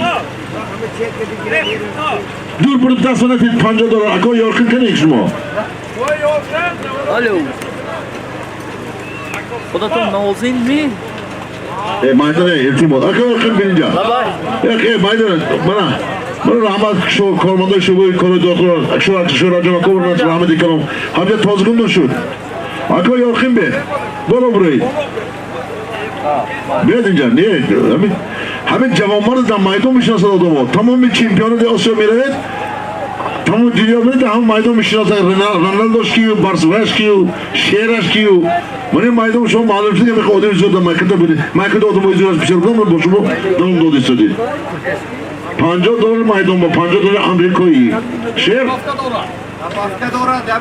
S2: Дур бурд даст натид $50. Ака Ёрхин кане шумо?
S5: Алло. Худатон нозин ми?
S2: Майдон илтимос. Ака Ёрхин бинҷа. Майдон мана. Ман раҳмат кормандои шӯъбаи кори дохило, Шӯраҷон ака раҳмати калом. Ҳамҷа тозгун шуд. Ака Ёрхин бе. Боло буроед. Биёд инҷа. Не, ҳамин ҷавонмард дар майдон мешиносад одамо. Тамоми чемпионоти Осиё меравед, тамоми дунё меравед, ҳама майдон мешиносад. Роналдош кию, Барселонаш кию, Шераш кию. Ман ин майдон шумо маълум шуд, ки одами зиёд дар майкада будед. Майкада одамои зиёд бисёр буданд, ман бо шумо давом дод истодед. $50 майдон бо $50 амрикоӣ. Шер?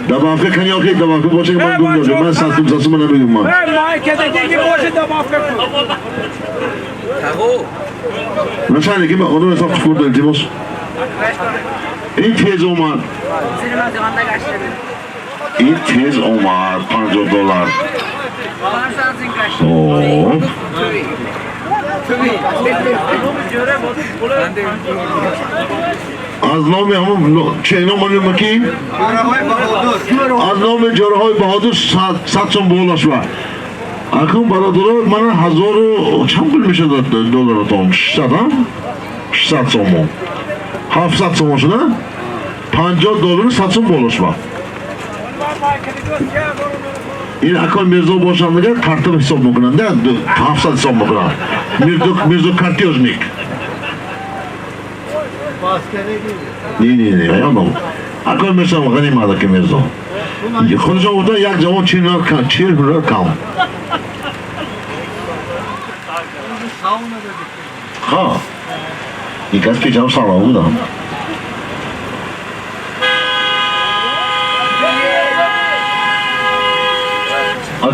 S2: Добавка канёки, добавка боше ки ман гум додем. Ман сатум сатум ман намедонам ман. Начальник, ин одам ҳисоб кушкурд илтимос. Ин тез омад. Ин тез омад $50. Хоб. Аз номи ҳамон чӣ ном монем ки? Аз номи ҷораҳои Баҳодур 100 сом боло шуд. Акун бародаро, мана ҳазору чанд пул мешавад долларатон? 600, ҳа? 600 сомон. 700 сомон шуда? $50 100 сом боло шуд. Ин акон Мирзо бошанд дигар картам ҳисоб мекунанд, 700 ҳисоб мекунанд. Мирзо картёжник. Не, не, не, ёдам. Акон Мирзо ғанимат аки Мирзо. Худашон гуфтанд як ҷавон 40 ҳунар кам. Ха. Ин кас печам сауна будам.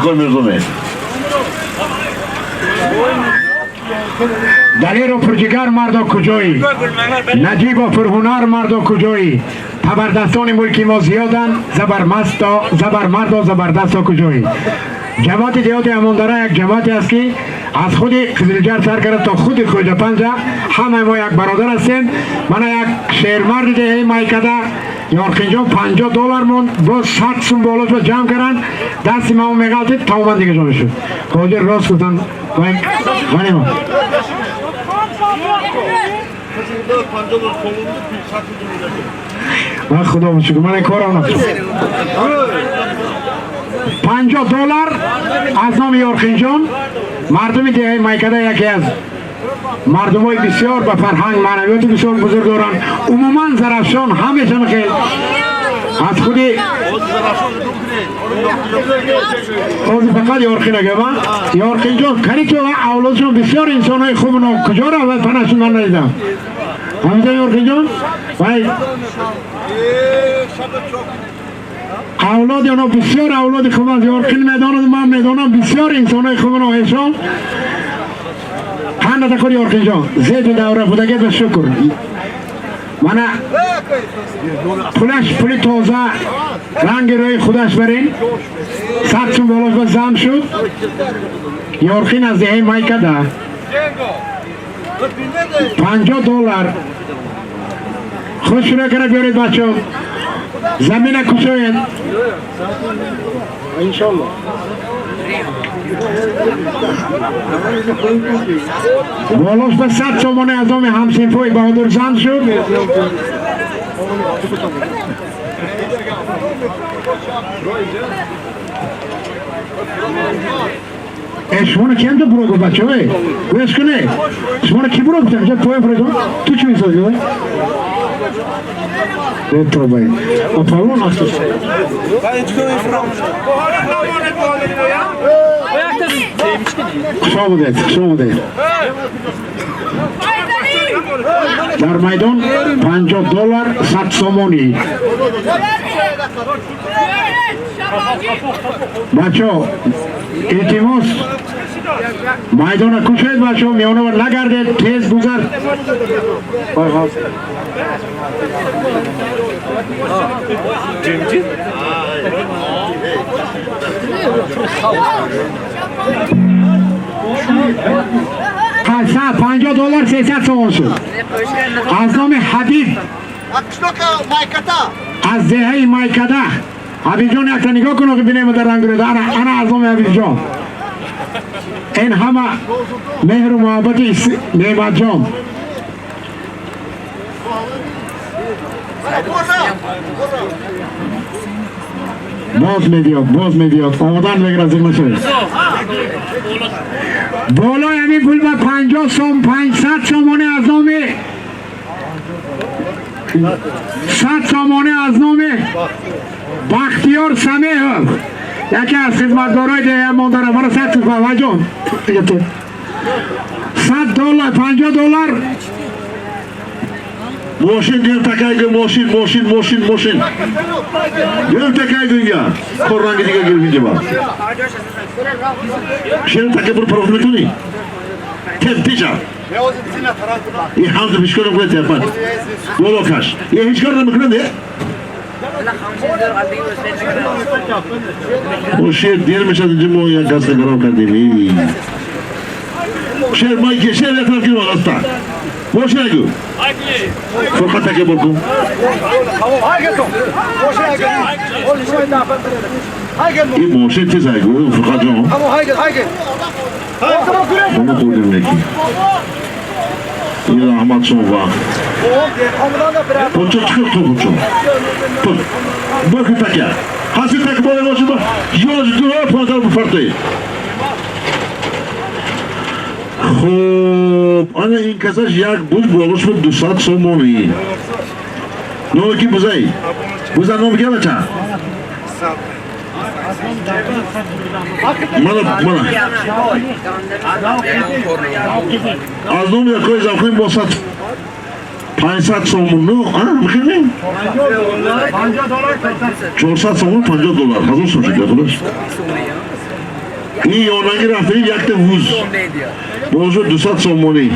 S2: Акой Мирзоме.
S1: Далеру пурҷигар мардо куҷоӣ? Наҷибо пурҳунар мардо куҷоӣ? Табардастони мулки мо зиёданд, забармардо забардасто куҷоӣ? Ҷамоати деҳоти Амондара як ҷамоате аст ки аз худи Қизилҷар сар карда то худи Хоҷапанҷа ҳамаи мо як бародар ҳастем. Мана як шермарди деҳаи Майкада Ёрқинҷон $50 монд, боз 100 сум болош ба ҷамъ карданд, дасти мао меғалтид, тамоман дига ҷо мешуд. Ҳозир рост гуфтанд, ғанимо. Ман худо шукр, ман корам нашуд. $50 аз номи Ёрқинҷон, мардуми деҳаи Майкада яке аз мардумои бисёр ба фарҳанг маънавиёти бисёр бузург доранд. Умуман Зарафшон ҳамеша мехел аз худи ҳозир фақат Ёрқин агама Ёрқинҷон кани ту авлодшон бисёр инсонҳои хуб куҷо равад панашон ман надидам. Ҳамида Ёрқинҷон вай авлоди онҳо бисёр авлоди хуб аст. Ёрқин медонад, ман медонам, бисёр инсонҳои хуб эшон. Қандата худ Ёрқинҷон зеду давра будагет ба шукр. Мана пулаш пули тоза, ранги рӯи худаш барин, 100 сум болош ба зам шуд. Ёрқин аз деҳаи Майкада $50. Хуш шура кара биёред бачо, замина кушоед. Иншаллоҳ. Болош ба 100 сомоне аз номи ҳамсинфои Баҳодур зам шуд. Шуморо ки ҳамҷо буро гуфт бачаҳо? Гӯяш кунед. Шуморо ки буро гуфт? Ҳамҷо поён фуро ту чӣ месозӣ? Тоба. Павлон аст. Хуш омадед, хуш омадед. Дар майдон $50 100 сомонӣ. Бачаҳо, илтимос, майдона кушоед бачаҳо, миёнава нагардед, тез гузар. $50 300 сомон шуд. Аз номи Ҳабиб аз деҳаи Майкада. Ҳабибҷон якта нигоҳ кун, охи бинем дар ранг рӯда. Ана аз номи Ҳабибҷон. Ин ҳама меҳру муҳаббати Неъматҷон. Боз мебиёд, боз мебиёд, омодан мегирад зиқ нашавед. Болои ҳамин пул ба 50 сом, 500 сомонӣ аз номи 100 сомонӣ аз номи Бахтиёр Самеҳов, яке аз хизматгорои деҳаи Амондара. Мара 100 сом, ваҷон $100, $50.
S2: Мошин гир такайгу, мошин, мошин, мошин, мошин. Гир такайгу инга. Кор ранги дига гир видима. Шер таке бур пароф метуни. Теп тижа. И ҳамзу ҳеч кор намекунад тепан. Боло каш. Е ҳеч кор намекунад, е? О шер дер мешад инҷа мо як кас гарам кардем. Шер майке, шер як тараф гир аста. Мошин агу. Фурқат таке бор кун. Ин мошин тез айгу, Фурқат ҷон. Мо хӯрдем неки. Ин раҳмат шумо ва. Пунчо чӣ кор пунчо? Бо ки таке. Ҳаси так боле мошин ба. Ёж дура панҷар бифарте. Хуб, ана ин касаш як буз болош буд 200 сомонӣ. Номи ки бузай? Буза номи ки бача? Мана, мана. Аз номи якои завхин бо 500 сомон, ну, а, михеле? 400 сомон, $50, 1000 сом шуд, худаш. Ин ёнаги рафтани якта вуз бозу 200 сомонӣ.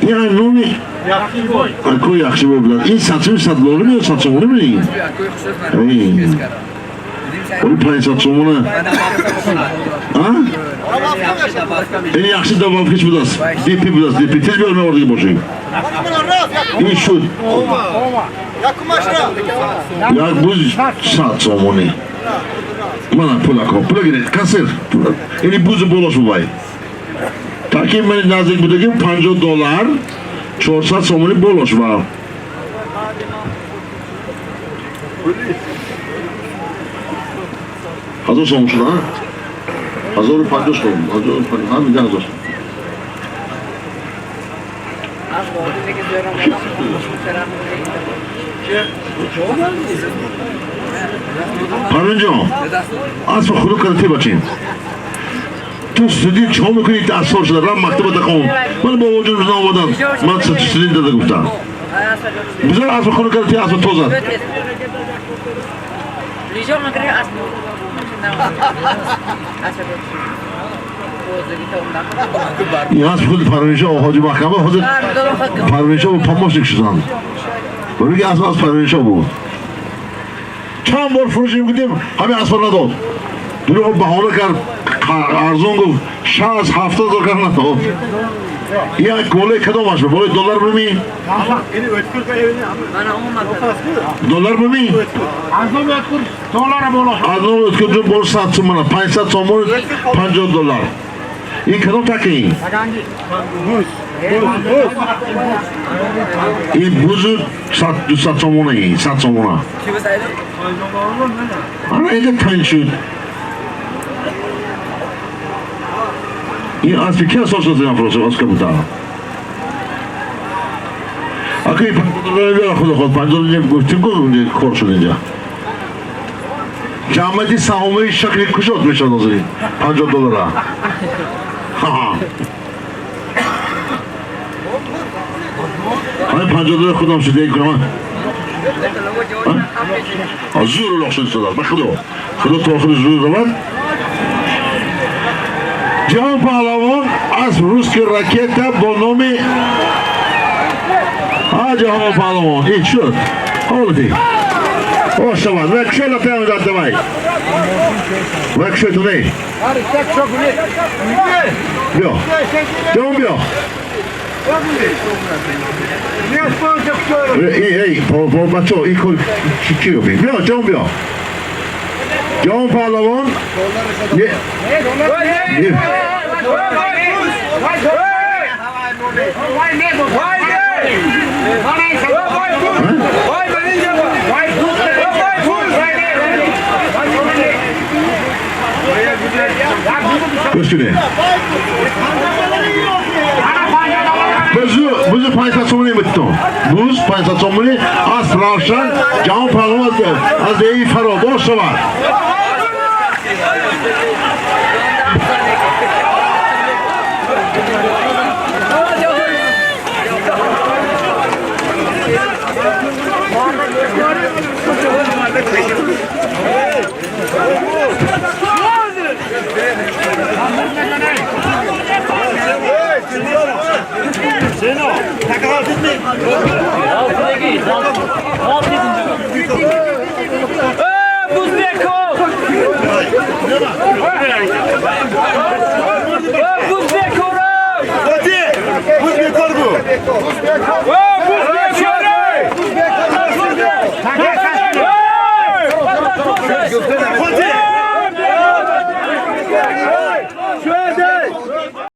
S2: Ин номи акои яхшибой будад. Ин 100 100 доллар ё 100 сомонӣ меги? Оли 500 сомона. А? Ин яхши добавкиш будааст. ДП будааст, ДП. Тез биёр меовардиги бошем. Ин шуд. Як буз 100 сомонӣ. Мана пулако, пула гиред, кассир. Ини бузу болош бубай. Таки ман наздик будагим 50 доллар, 400 сомонӣ болош ва. 1000 сом шуд, а? 1050 сом, 1050, ҳа, мига 1000. Парвинҷон, асп худо карда ти бачин. Ту студент чиқор мекунӣ? 10 сол шуда, рам мактаба тахон. Ман бобоҷон рӯзна омадан, ман студент дада гуфтам. Бизор асп худо карда ти асп тозад. Ин асп худи Парвиншо, ҳоҷи маҳкама ҳозир Парвиншо помощник шуданд. Барои ки асп аз Парвиншо буд. Чанд бор фурӯшем гудем, ҳамин аспро надод. Дурӯғ баҳона кард, арзон гуфт, 60-70 ҳазор кард надод. Як голе кадомаш буд? Болои доллар бумӣ? Доллар бумӣ? Аз ном Өткүр ҷон боло 100 сомона, 500 сомон, 50 доллар. Ин кадом таки? Ин бузу 200 сомона, 100 сомона. Ана инҷа танг шуд. Ин аспи ки асос шуд ин фурӯш аска буда? Ака ин 50 доллар биёр худо худ 50 доллар гуфтим ку кор шуд инҷа. Ҷамъияти саҳомии шакли кушод мешавад ҳозир 50 доллара. Ҳа. Ҳамин 50 доллар худам шуд як кунам. Зур улоқ шуд истодааст. Ба худо. Худо то охири зур равад. Ҷаҳон паҳлавон аз русский ракета бо номи ҷаҳон паҳлавон. Ин шуд. Ҳолати. О шавад. Ва кушой лапаям зад давай. Ва кушой ту не. Биё. Ҷаҳон биё. Эй, эй, бачо, ин кор чӣ гуфтӣ? Биё, ҷаҳон биё. Ҷаҳон паҳлавон. Не. Гӯш кунед. Бузу 500 сомонӣ митон. Буз 500 сомонӣ асп равшан ҷаҳон паҳлавон аз деҳаи Фаро боз шавад.